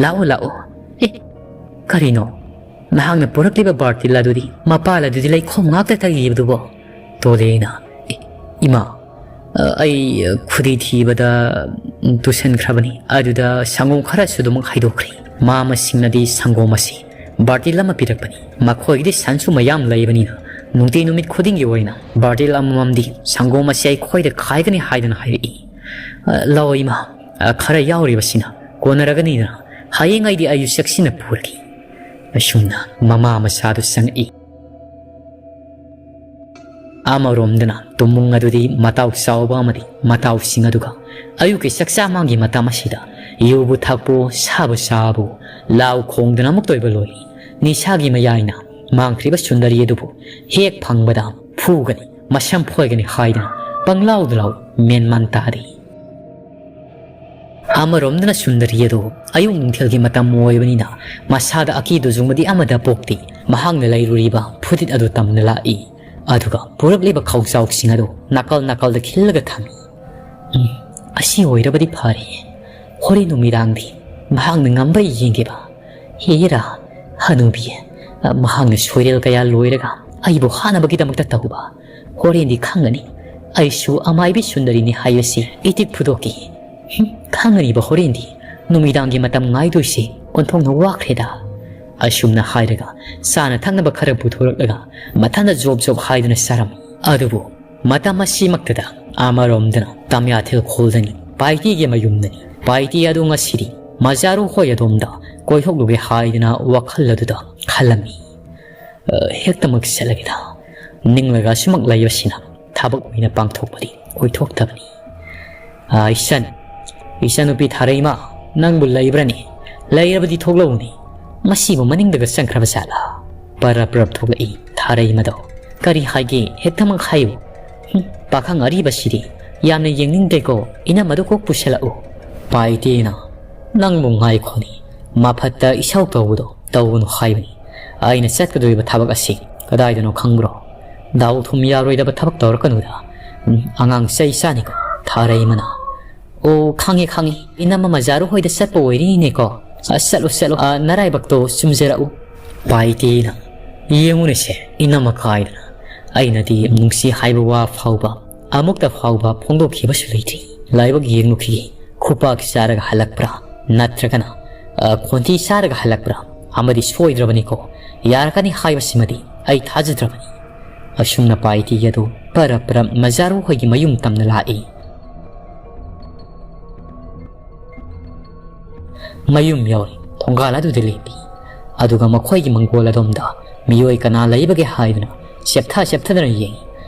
ꯂꯥꯛꯑꯣ, ꯂꯥꯛꯑꯣ꯫ ꯑꯦ, ꯀꯔꯤꯅꯣ? ꯅꯍꯥꯛꯅ ꯄꯨꯔꯛꯂꯤꯕ ꯕꯥꯔꯇꯤꯜ ꯑꯗꯨꯗꯤ ꯃꯄꯥꯜ ꯑꯗꯨꯗꯤ ꯂꯩꯈꯣꯝ ꯉꯥꯛꯇ ꯊꯛꯂꯤꯕꯗꯨꯕꯣ?" ꯇꯣꯂꯦꯅ, "ꯑꯦ, ꯏꯃꯥ, ꯑ, ꯑꯩ, ꯑ, ꯈꯨꯗꯤ ꯊꯤꯕꯗ, ꯎꯝ, ꯇꯨꯁꯟꯈ꯭ꯔꯕꯅꯤ꯫ ꯑꯗꯨꯗ ꯁꯪꯒꯣꯝ ꯈꯔꯁꯨ ꯑꯗꯨꯃꯛ ꯍꯩꯗꯣꯛꯈ꯭ꯔꯦ꯫ ꯃꯥꯃꯁꯤꯡꯅꯗꯤ ꯁꯪꯒꯣꯝ ꯑꯁꯤ ꯕꯥꯔꯇꯤꯜ ꯑꯃ ꯄꯤꯔꯛꯄꯅꯤ꯫ ꯃꯈꯣꯏꯒꯤꯗꯤ ꯁꯟꯁꯨ ꯃꯌꯥꯝ ꯂꯩꯕꯅꯤꯅ ꯅꯨꯡꯇꯤ ꯅꯨꯃꯤꯠ ꯈꯨꯗꯤꯡꯒꯤ ꯑꯣꯏꯅ ꯕꯥꯔꯇꯤꯜ ꯑꯃꯃꯝꯗꯤ ꯁꯪꯒꯣꯝ ꯑꯁꯤ ꯑꯩꯈꯣꯏꯗ ꯈꯥꯏꯒꯅꯤ ꯍꯥꯏꯗꯨꯅ ꯍꯥꯏꯔꯛꯏ꯫ ꯑ, ꯂꯧ ꯏꯃꯥ, ꯑ, ꯈꯔ ꯌꯥꯎꯔꯤꯕꯁꯤꯅ ꯀꯣꯟꯅꯔꯒꯅꯤꯗꯅ ꯍꯌꯦꯡ ꯑꯩꯗꯤ ꯑꯩꯁꯨ ꯆꯦꯛꯁꯤꯟꯅ ꯄꯨꯔꯒꯦ"꯫ ꯑꯁꯨꯝꯅ ꯃꯃꯥ ꯃꯆꯥꯗꯨ ꯆꯪꯉꯛꯏ꯫ ꯑꯃꯔꯣꯝꯗꯅ ꯇꯨꯝꯃꯨꯡ ꯑꯗꯨꯗꯤ ꯃꯇꯥꯎ ꯆꯥꯎꯕ ꯑꯃꯗꯤ ꯃꯇꯥꯎꯁꯤꯡ ꯑꯗꯨꯒ ꯑꯌꯨꯛꯀꯤ ꯆꯥꯛꯆꯥ ꯃꯥꯡꯒꯤ ꯃꯇꯝ ꯑꯁꯤꯗ ꯌꯨꯕꯨ ꯊꯛꯄꯨ, ꯁꯥꯕꯨ ꯆꯥꯕꯨ, ꯂꯥꯎ ꯈꯣꯡꯗꯨꯅ ꯑꯃꯨꯛꯇ ꯑꯣꯏꯕ ꯂꯣꯏꯔꯤ꯫ ꯅꯤꯁꯥꯒꯤ ꯃꯌꯥꯏꯅ ꯃꯥꯡꯈ꯭ꯔꯤꯕ ꯁꯨꯟꯗꯔꯤ ꯑꯗꯨꯕꯨ ꯍꯦꯛ ꯐꯪꯕꯗ ꯐꯨꯒꯅꯤ, ꯃꯁꯝ ꯐꯣꯏꯒꯅꯤ ꯍꯥꯏꯗꯨꯅ ꯄꯪꯂꯥꯎꯗ ꯂꯥꯎ, ꯃꯦꯟ ꯃꯥꯟ ꯇꯥꯗꯦ꯫ ꯑꯃꯔꯣꯝꯗꯅ ꯁꯨꯟꯗꯔꯤ ꯑꯗꯨ ꯑꯌꯨꯛ ꯅꯨꯡꯊꯤꯜꯒꯤ ꯃꯇꯝ ꯑꯣꯏꯕꯅꯤꯅ ꯃꯁꯥꯗ ꯑꯀꯤꯗꯨꯖꯨꯡꯕꯗꯤ ꯑꯃꯗ ꯄꯣꯛꯇꯦ꯫ ꯃꯍꯥꯛꯅ ꯂꯩꯔꯨꯔꯤꯕ ꯐꯨꯔꯤꯠ ꯑꯗꯨ ꯇꯝꯅ ꯂꯥꯛꯏ꯫ ꯑꯗꯨꯒ ꯄꯨꯔꯛꯂꯤꯕ ꯈꯧꯖꯥꯎꯁꯤꯡ ꯑꯗꯨ ꯅꯥꯀꯜ ꯅꯥꯀꯜꯗ ꯈꯤꯜꯂꯒ ꯊꯝꯃꯤ꯫ "ꯎꯝ, ꯑꯁꯤ ꯑꯣꯏꯔꯕꯗꯤ ꯐꯔꯦ꯫ ꯍꯣꯔꯦꯟ ꯅꯨꯃꯤꯗꯥꯡꯗꯤ ꯃꯍꯥꯛꯅ ꯉꯝꯕ꯭ꯔꯥ ꯌꯦꯡꯒꯦꯕ꯫ ꯍꯦꯔꯥ, ꯍꯅꯨꯕꯤ, ꯃꯍꯥꯛꯅ ꯁꯣꯏꯔꯦꯜ ꯀꯌꯥ ꯂꯣꯏꯔꯒ ꯑꯩꯕꯨ ꯍꯥꯠꯅꯕꯒꯤꯗꯃꯛꯇ ꯇꯧꯕ꯫ ꯍꯣꯔꯦꯟꯗꯤ ꯈꯪꯒꯅꯤ꯫ ꯑꯩꯁꯨ ꯑꯃꯥꯏꯕꯤ ꯁꯨꯟꯗꯔꯤꯅꯤ ꯍꯥꯏꯕꯁꯤ ꯏꯇꯤꯛ ꯐꯨꯗꯣꯛꯀꯦ꯫ ꯍꯨꯝ, ꯈꯪꯒꯅꯤꯕ ꯍꯣꯔꯦꯟꯗꯤ꯫ ꯅꯨꯃꯤꯗꯥꯡꯒꯤ ꯃꯇꯝ ꯉꯥꯏꯗꯣꯏꯁꯦ ꯑꯣꯟꯊꯣꯛꯅ ꯋꯥꯈ꯭ꯔꯦꯗ"꯫ ꯑꯁꯨꯝꯅ ꯍꯥꯏꯔꯒ ꯆꯥꯅ ꯊꯛꯅꯕ ꯈꯔ ꯄꯨꯊꯣꯔꯛꯂꯒ ꯃꯊꯟꯇ ꯖꯣꯞ ꯖꯣꯞ ꯍꯥꯏꯗꯨꯅ ꯆꯥꯔꯝꯃꯤ꯫ ꯑꯗꯨꯕꯨ ꯃꯇꯝ ꯑꯁꯤꯃꯛꯇꯗ ꯑꯃꯔꯣꯝꯗꯅ ꯇꯝꯌꯥꯊꯦꯜ ꯈꯣꯜꯗꯅꯤ, ꯄꯥꯏꯇꯤꯒꯤ ꯃꯌꯨꯝꯗꯅꯤ꯫ ꯄꯥꯏꯇꯤ ꯑꯗꯨ ꯉꯁꯤꯗꯤ ꯃꯖꯥꯔꯨ ꯍꯣꯏ ꯑꯗꯣꯝꯗ ꯀꯣꯏꯊꯣꯛꯂꯨꯒꯦ ꯍꯥꯏꯗꯅ ꯋꯥꯈꯜ ꯑꯗꯨꯗ ꯈꯜꯂꯝꯃꯤ꯫ "ꯑ, ꯍꯦꯛꯇꯃꯛ ꯆꯠꯂꯒꯦꯗ꯫ ꯅꯤꯡꯂꯒ ꯑꯁꯨꯃꯛ ꯂꯩꯕꯁꯤꯅ ꯊꯕꯛ ꯑꯣꯏꯅ ꯄꯥꯡꯊꯣꯛꯄꯗꯤ ꯑꯣꯏꯊꯣꯛꯇꯕꯅꯤ꯫ ꯑ, ꯏꯆꯟ, ꯏꯆꯟꯅꯨꯄꯤ ꯊꯥꯔꯩꯃ, ꯅꯪꯕꯨ ꯂꯩꯕ꯭ꯔꯅꯦ? ꯂꯩꯔꯕꯗꯤ ꯊꯣꯛꯂꯛꯎꯅꯦ꯫ ꯃꯁꯤꯕꯨ ꯃꯅꯤꯡꯗꯒ ꯆꯪꯈ꯭ꯔꯕ ꯖꯥꯠꯂꯥ?" ꯄꯔꯞ ꯄꯔꯞ ꯊꯣꯛꯂꯛꯏ ꯊꯥꯔꯩꯃꯗꯣ꯫ "ꯀꯔꯤ ꯍꯥꯏꯒꯦ? ꯍꯦꯛꯇꯃꯛ ꯍꯥꯏꯌꯨ꯫ ꯍꯨꯝ, ꯄꯥꯈꯪ ꯑꯔꯤꯕꯁꯤꯗꯤ ꯌꯥꯝꯅ ꯌꯦꯡꯅꯤꯡꯗꯦꯀꯣ꯫ ꯏꯅꯝꯃꯗꯨ ꯀꯣꯛ ꯄꯨꯁꯜꯂꯛꯎ"꯫ ꯄꯥꯏꯇꯦꯅ, "ꯅꯪꯕꯨ ꯉꯥꯏꯈꯣꯅꯦ꯫ ꯃꯐꯠꯇ ꯏꯁꯧ ꯇꯧꯕꯗꯣ ꯇꯧꯒꯅꯨ ꯍꯥꯏꯕꯅꯤ꯫ ꯑꯩꯅ ꯆꯠꯀꯗꯧꯔꯤꯕ ꯊꯕꯛ ꯑꯁꯤ ꯀꯗꯥꯏꯗꯅꯣ ꯈꯪꯕ꯭ꯔꯣ? ꯗꯥꯎ ꯊꯨꯝ ꯌꯥꯔꯣꯏꯗꯕ ꯊꯕꯛ ꯇꯧꯔꯛꯀꯅꯨꯗ꯫ ꯎꯝ, ꯑꯉꯥꯡ ꯆꯩ ꯆꯥꯅꯤꯀꯣ", ꯊꯥꯔꯩꯃꯅ꯫ "ꯑꯣ, ꯈꯪꯉꯦ, ꯈꯪꯉꯦ꯫ ꯏꯅꯝꯃ ꯃꯖꯥꯔꯨ ꯍꯣꯏꯗ ꯆꯠꯄ ꯑꯣꯏꯔꯤꯅꯦꯀꯣ꯫ ꯑ, ꯆꯠꯂꯣ, ꯆꯠꯂꯣ꯫ ꯑ, ꯅꯔꯥꯏꯕꯛꯇꯣ ꯆꯨꯝꯖꯔꯛꯎ"꯫ ꯄꯥꯏꯇꯦꯅ, "ꯌꯦꯡꯉꯨꯅꯦꯁꯦ, ꯏꯅꯝꯃ ꯀꯥꯏꯗꯅ꯫ ꯑꯩꯅꯗꯤ ꯅꯨꯡꯁꯤ ꯍꯥꯏꯕ ꯋꯥ ꯐꯥꯎꯕ ꯑꯃꯨꯛꯇ ꯐꯥꯎꯕ ꯐꯣꯡꯗꯣꯛꯈꯤꯕꯁꯨ ꯂꯩꯇ꯭ꯔꯤ꯫ ꯂꯥꯏꯕꯛ ꯌꯦꯡꯂꯨꯈꯤꯒꯦ꯫ ꯈꯨꯄꯥꯛ ꯆꯥꯔꯒ ꯍꯜꯂꯛꯄ꯭ꯔꯥ? ꯅꯠꯇ꯭ꯔꯒꯅ, ꯑ, ꯈꯣꯟꯊꯤ ꯆꯥꯔꯒ ꯍꯜꯂꯛꯄ꯭ꯔꯥ? ꯑꯃꯗꯤ ꯁꯣꯏꯗ꯭ꯔꯕꯅꯤꯀꯣ꯫ ꯌꯥꯔꯛꯀꯅꯤ ꯍꯥꯏꯕꯁꯤꯃꯗꯤ ꯑꯩ ꯊꯥꯖꯗ꯭ꯔꯕꯅꯤ"꯫ ꯑꯁꯨꯝꯅ ꯄꯥꯏꯇꯤ ꯑꯗꯨ ꯄꯔꯞ ꯄꯔꯞ ꯃꯖꯥꯔꯨ ꯍꯣꯏꯒꯤ ꯃꯌꯨꯝ ꯇꯝꯅ ꯂꯥꯛꯏ꯫ ꯃꯌꯨꯝ ꯌꯧꯔꯦ꯫ ꯊꯣꯡꯒꯥꯜ ꯑꯗꯨꯗ ꯂꯦꯞꯄꯤ꯫ ꯑꯗꯨꯒ ꯃꯈꯣꯏꯒꯤ ꯃꯪꯒꯣꯜ ꯑꯗꯣꯝꯗ ꯃꯤꯑꯣꯏ ꯀꯅꯥ ꯂꯩꯕꯒꯦ ꯍꯥꯏꯗꯨꯅ ꯆꯦꯞꯊ ꯆꯦꯞꯊꯗꯨꯅ ꯌꯦꯡꯉꯤ꯫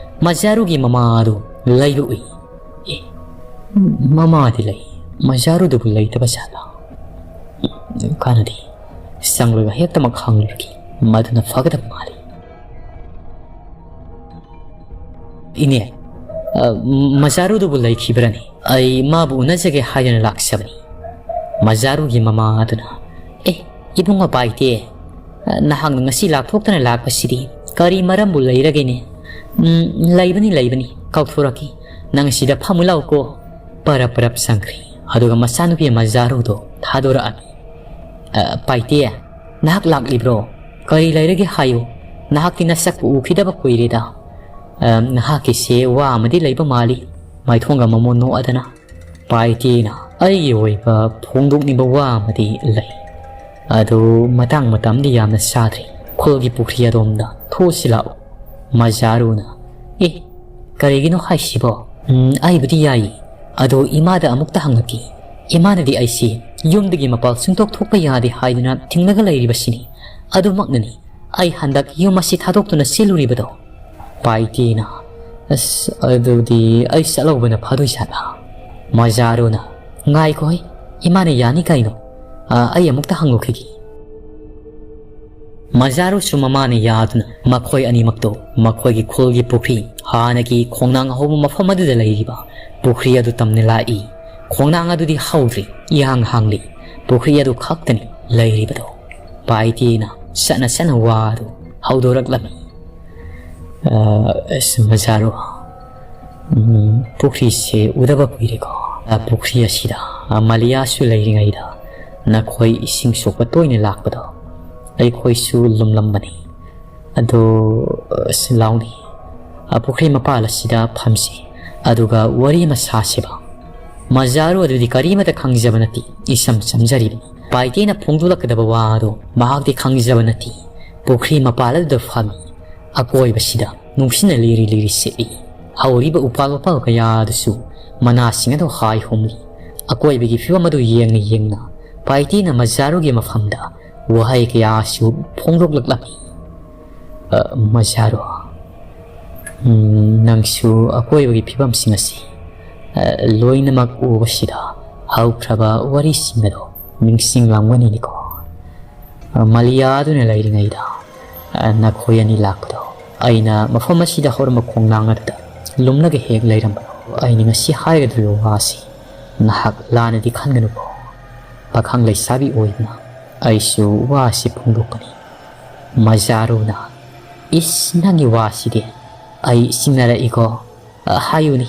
ꯃꯖꯥꯔꯨꯒꯤ ꯃꯃꯥ ꯑꯗꯨ ꯂꯩꯕ ꯎꯏ꯫ "ꯑꯦ, ꯃꯃꯥꯗꯤ ꯂꯩ, ꯃꯖꯥꯔꯨꯗꯨꯕꯨ ꯂꯩꯇꯕ ꯖꯥꯠꯂꯥ? ꯀꯥꯟꯅꯗꯦ, ꯆꯪꯂꯒ ꯍꯦꯛꯇꯃꯛ ꯍꯪꯂꯨꯔꯒꯦ, ꯃꯗꯨꯅ ꯐꯒꯗꯕ ꯃꯥꯜꯂꯤ"꯫ "ꯏꯅꯦ, ꯑ, ꯃꯖꯥꯔꯨꯗꯨꯕꯨ ꯂꯩꯈꯤꯕ꯭ꯔꯅꯦ? ꯑꯩ ꯃꯥꯕꯨ ꯎꯅꯖꯒꯦ ꯍꯥꯏꯗꯨꯅ ꯂꯥꯛꯆꯕꯅꯤ"꯫ ꯃꯖꯥꯔꯨꯒꯤ ꯃꯃꯥ ꯑꯗꯨꯅ, "ꯑꯦ, ꯏꯕꯨꯡꯉꯣ ꯄꯥꯏꯇꯦ, ꯅꯍꯥꯛꯅ ꯉꯁꯤ ꯂꯥꯛꯊꯣꯛꯇꯅ ꯂꯥꯛꯄꯁꯤꯗꯤ ꯀꯔꯤ ꯃꯔꯝꯕꯨ ꯂꯩꯔꯒꯦꯅꯦ? "ꯎꯝ, ꯂꯩꯕꯅꯤ, ꯂꯩꯕꯅꯤ, ꯀꯥꯎꯊꯣꯔꯛꯈꯤ꯫ ꯅꯪ ꯁꯤꯗ ꯐꯝꯃꯨ ꯂꯥꯎꯀꯣ꯫" ꯄꯔꯞ ꯄꯔꯞ ꯆꯪꯈ꯭ꯔꯦ꯫ ꯑꯗꯨꯒ ꯃꯆꯥꯅꯨꯄꯤ ꯃꯖꯥꯔꯨꯗꯣ ꯊꯥꯗꯣꯔꯛꯑꯝꯃꯤ꯫ "ꯑ, ꯄꯥꯏꯇꯦ, ꯅꯍꯥꯛ ꯂꯥꯛꯂꯤꯕ꯭ꯔꯣ? ꯀꯔꯤ ꯂꯩꯔꯒꯦ ꯍꯥꯏꯌꯨ꯫ ꯅꯍꯥꯛꯀꯤ ꯅꯁꯛꯄꯨ ꯎꯈꯤꯗꯕ ꯀꯨꯏꯔꯦꯗ꯫ ꯑ, ꯅꯍꯥꯛꯀꯤꯁꯦ ꯋꯥ ꯑꯃꯗꯤ ꯂꯩꯕ ꯃꯥꯜꯂꯤ꯫" ꯃꯥꯏꯊꯣꯡꯒ ꯃꯃꯣꯟ ꯅꯣꯛꯑꯗꯅ꯫ ꯄꯥꯏꯇꯦꯅ, "ꯑꯩꯒꯤ ꯑꯣꯏꯕ ꯐꯣꯡꯗꯣꯛꯅꯤꯡꯕ ꯋꯥ ꯑꯃꯗꯤ ꯂꯩ꯫ ꯑꯗꯨ ꯃꯇꯥꯡ ꯃꯇꯝꯗꯤ ꯌꯥꯝꯅ ꯆꯥꯗ꯭ꯔꯤ꯫ ꯈꯨꯜꯒꯤ ꯄꯨꯈ꯭ꯔꯤ ꯑꯗꯣꯝꯗ ꯊꯣꯛꯁꯤ ꯂꯥꯛꯎ꯫" ꯃꯖꯥꯔꯨꯅ, "ꯑꯦ, ꯀꯔꯤꯒꯤꯅꯣ ꯍꯥꯏꯁꯤꯕꯣ? ꯎꯝ, ꯑꯩꯕꯨꯗꯤ ꯌꯥꯏꯌꯦ꯫ ꯑꯗꯣ ꯏꯃꯥꯗ ꯑꯃꯨꯛꯇ ꯍꯪꯂꯛꯀꯦ꯫ ꯏꯃꯥꯅꯗꯤ ꯑꯩꯁꯤ ꯌꯨꯝꯗꯒꯤ ꯃꯄꯥꯜ ꯁꯨꯡꯊꯣꯛ ꯊꯣꯛꯄ ꯌꯥꯗꯦ ꯍꯥꯏꯗꯨꯅ ꯊꯤꯡꯂꯒ ꯂꯩꯔꯤꯕꯁꯤꯅꯤ꯫ ꯑꯗꯨꯃꯛꯅꯅꯤ ꯑꯩ ꯍꯟꯗꯛ ꯌꯨꯝ ꯑꯁꯤ ꯊꯥꯗꯣꯛꯇꯨꯅ ꯆꯦꯜꯂꯨꯔꯤꯕꯗꯣ꯫" ꯄꯥꯏꯇꯦꯅ, "ꯑꯁ, ꯑꯗꯨꯗꯤ ꯑꯩ ꯆꯠꯍꯧꯕꯅ ꯐꯗꯣꯏ ꯖꯥꯠꯂꯥ?" ꯃꯖꯥꯔꯨꯅ, "ꯉꯥꯏꯈꯣꯍꯦ, ꯏꯃꯥꯅ ꯌꯥꯅꯤ ꯀꯩꯅꯣ꯫ ꯑ, ꯑꯩ ꯑꯃꯨꯛꯇ ꯍꯪꯂꯨꯈꯤꯒꯦ꯫" ꯃꯖꯥꯔꯨꯁꯨ ꯃꯃꯥꯅ ꯌꯥꯗꯨꯅ ꯃꯈꯣꯏ ꯑꯅꯤꯃꯛꯇꯣ ꯃꯈꯣꯏꯒꯤ ꯈꯨꯜꯒꯤ ꯄꯨꯈ꯭ꯔꯤ, ꯍꯥꯟꯅꯒꯤ ꯈꯣꯡꯅꯥꯡ ꯍꯧꯕ ꯃꯐꯝ ꯑꯗꯨꯗ ꯂꯩꯔꯤꯕ ꯄꯨꯈ꯭ꯔꯤ ꯑꯗꯨ ꯇꯝꯅ ꯂꯥꯛꯏ꯫ ꯈꯣꯡꯅꯥꯡ ꯑꯗꯨꯗꯤ ꯍꯧꯗ꯭ꯔꯤ, ꯏꯍꯥꯡ ꯍꯥꯡꯂꯤ꯫ ꯄꯨꯈ꯭ꯔꯤ ꯑꯗꯨ ꯈꯛꯇꯅꯤ ꯂꯩꯔꯤꯕꯗꯣ꯫ ꯄꯥꯏꯇꯦꯅ ꯁꯠꯅ ꯁꯠꯅ ꯋꯥ ꯑꯗꯨ ꯍꯧꯗꯣꯔꯛꯂꯝꯃꯤ꯫ "ꯑ, ꯑꯁ, ꯃꯖꯥꯔꯨ, ꯎꯝ, ꯄꯨꯈ꯭ꯔꯤꯁꯦ ꯎꯗꯕ ꯀꯨꯏꯔꯦꯀꯣ꯫ ꯑ, ꯄꯨꯈ꯭ꯔꯤ ꯑꯁꯤꯗ, ꯑ, ꯃꯂꯤꯌꯥꯁꯨ ꯂꯩꯔꯤꯉꯩꯗ ꯅꯈꯣꯏ ꯏꯁꯤꯡ ꯁꯣꯛꯄ ꯇꯣꯏꯅ ꯂꯥꯛꯄꯗꯣ ꯑꯩꯈꯣꯏꯁꯨ ꯂꯨꯝꯂꯝꯕꯅꯤ꯫ ꯑꯗꯣ, ꯑꯁ, ꯂꯥꯎꯅꯤ, ꯑ, ꯄꯨꯈ꯭ꯔꯤ ꯃꯄꯥꯜ ꯑꯁꯤꯗ ꯐꯝꯁꯤ, ꯑꯗꯨꯒ ꯋꯥꯔꯤ ꯑꯃ ꯁꯥꯁꯦꯕ꯫" ꯃꯖꯥꯔꯨ ꯑꯗꯨꯗꯤ ꯀꯔꯤꯃꯠꯇ ꯈꯪꯖꯕ ꯅꯠꯇꯦ, ꯏꯆꯝ ꯆꯝꯖꯔꯤꯕꯅꯤ꯫ ꯄꯥꯏꯇꯦꯅ ꯐꯣꯡꯗꯣꯛꯂꯛꯀꯗꯕ ꯋꯥ ꯑꯗꯣ ꯃꯍꯥꯛꯇꯤ ꯈꯪꯖꯕ ꯅꯠꯇꯦ꯫ ꯄꯨꯈ꯭ꯔꯤ ꯃꯄꯥꯜ ꯑꯗꯨꯗ ꯐꯝꯃꯤ꯫ ꯑꯀꯣꯏꯕꯁꯤꯗ ꯅꯨꯡꯁꯤꯠꯅ ꯂꯤꯔꯤ ꯂꯤꯔꯤ ꯁꯤꯠꯂꯤ꯫ ꯍꯧꯔꯤꯕ ꯎꯄꯥꯜ ꯋꯥꯄꯥꯜ ꯀꯌꯥ ꯑꯗꯨꯁꯨ ꯃꯅꯥꯁꯤꯡ ꯑꯗꯨ ꯍꯥꯏ ꯍꯨꯝꯂꯤ꯫ ꯑꯀꯣꯏꯕꯒꯤ ꯐꯤꯕꯝ ꯑꯗꯨ ꯌꯦꯡꯅ ꯌꯦꯡꯅ ꯄꯥꯏꯇꯦꯅ ꯃꯖꯥꯔꯨꯒꯤ ꯃꯐꯝꯗ ꯋꯥꯍꯩ ꯀꯌꯥꯁꯨ ꯐꯣꯡꯗꯣꯛꯂꯛꯂꯝꯃꯤ꯫ "ꯑ, ꯃꯖꯥꯔꯨ, ꯎꯝ, ꯅꯪꯁꯨ ꯑꯀꯣꯏꯕꯒꯤ ꯐꯤꯕꯝꯁꯤꯡ ꯑꯁꯤ, ꯑ, ꯂꯣꯏꯅꯃꯛ ꯎꯕꯁꯤꯗ ꯍꯧꯈ꯭ꯔꯕ ꯋꯥꯔꯤꯁꯤꯡ ꯑꯗꯣ ꯅꯤꯡꯁꯤꯡꯂꯝꯒꯅꯤꯅꯦꯀꯣ꯫ ꯑ, ꯃꯂꯤꯌꯥ ꯑꯗꯨꯅ ꯂꯩꯔꯤꯉꯩꯗ, ꯑ, ꯅꯈꯣꯏ ꯑꯅꯤ ꯂꯥꯛꯄꯗꯣ ꯑꯩꯅ ꯃꯐꯝ ꯑꯁꯤꯗ ꯍꯧꯔꯝꯕ ꯈꯣꯡꯅꯥꯡ ꯑꯗꯨꯗ ꯂꯨꯝꯂꯒ ꯍꯦꯛ ꯂꯩꯔꯝꯕꯗꯣ꯫ ꯑꯩꯅ ꯉꯁꯤ ꯍꯥꯏꯒꯗꯧꯔꯤꯕ ꯋꯥꯁꯤ ꯅꯍꯥꯛ ꯂꯥꯟꯅꯗꯤ ꯈꯟꯒꯅꯨꯀꯣ꯫ ꯄꯥꯈꯪ ꯂꯩꯁꯥꯕꯤ ꯑꯣꯏꯕꯅ ꯑꯩꯁꯨ ꯋꯥꯁꯤ ꯐꯣꯡꯗꯣꯛꯄꯅꯤ꯫" ꯃꯖꯥꯔꯨꯅ, "ꯏꯁ, ꯅꯪꯒꯤ ꯋꯥꯁꯤꯗꯤ ꯑꯩ ꯆꯤꯡꯅꯔꯛꯏꯀꯣ꯫ ꯑ, ꯍꯥꯏꯌꯨꯅꯤ꯫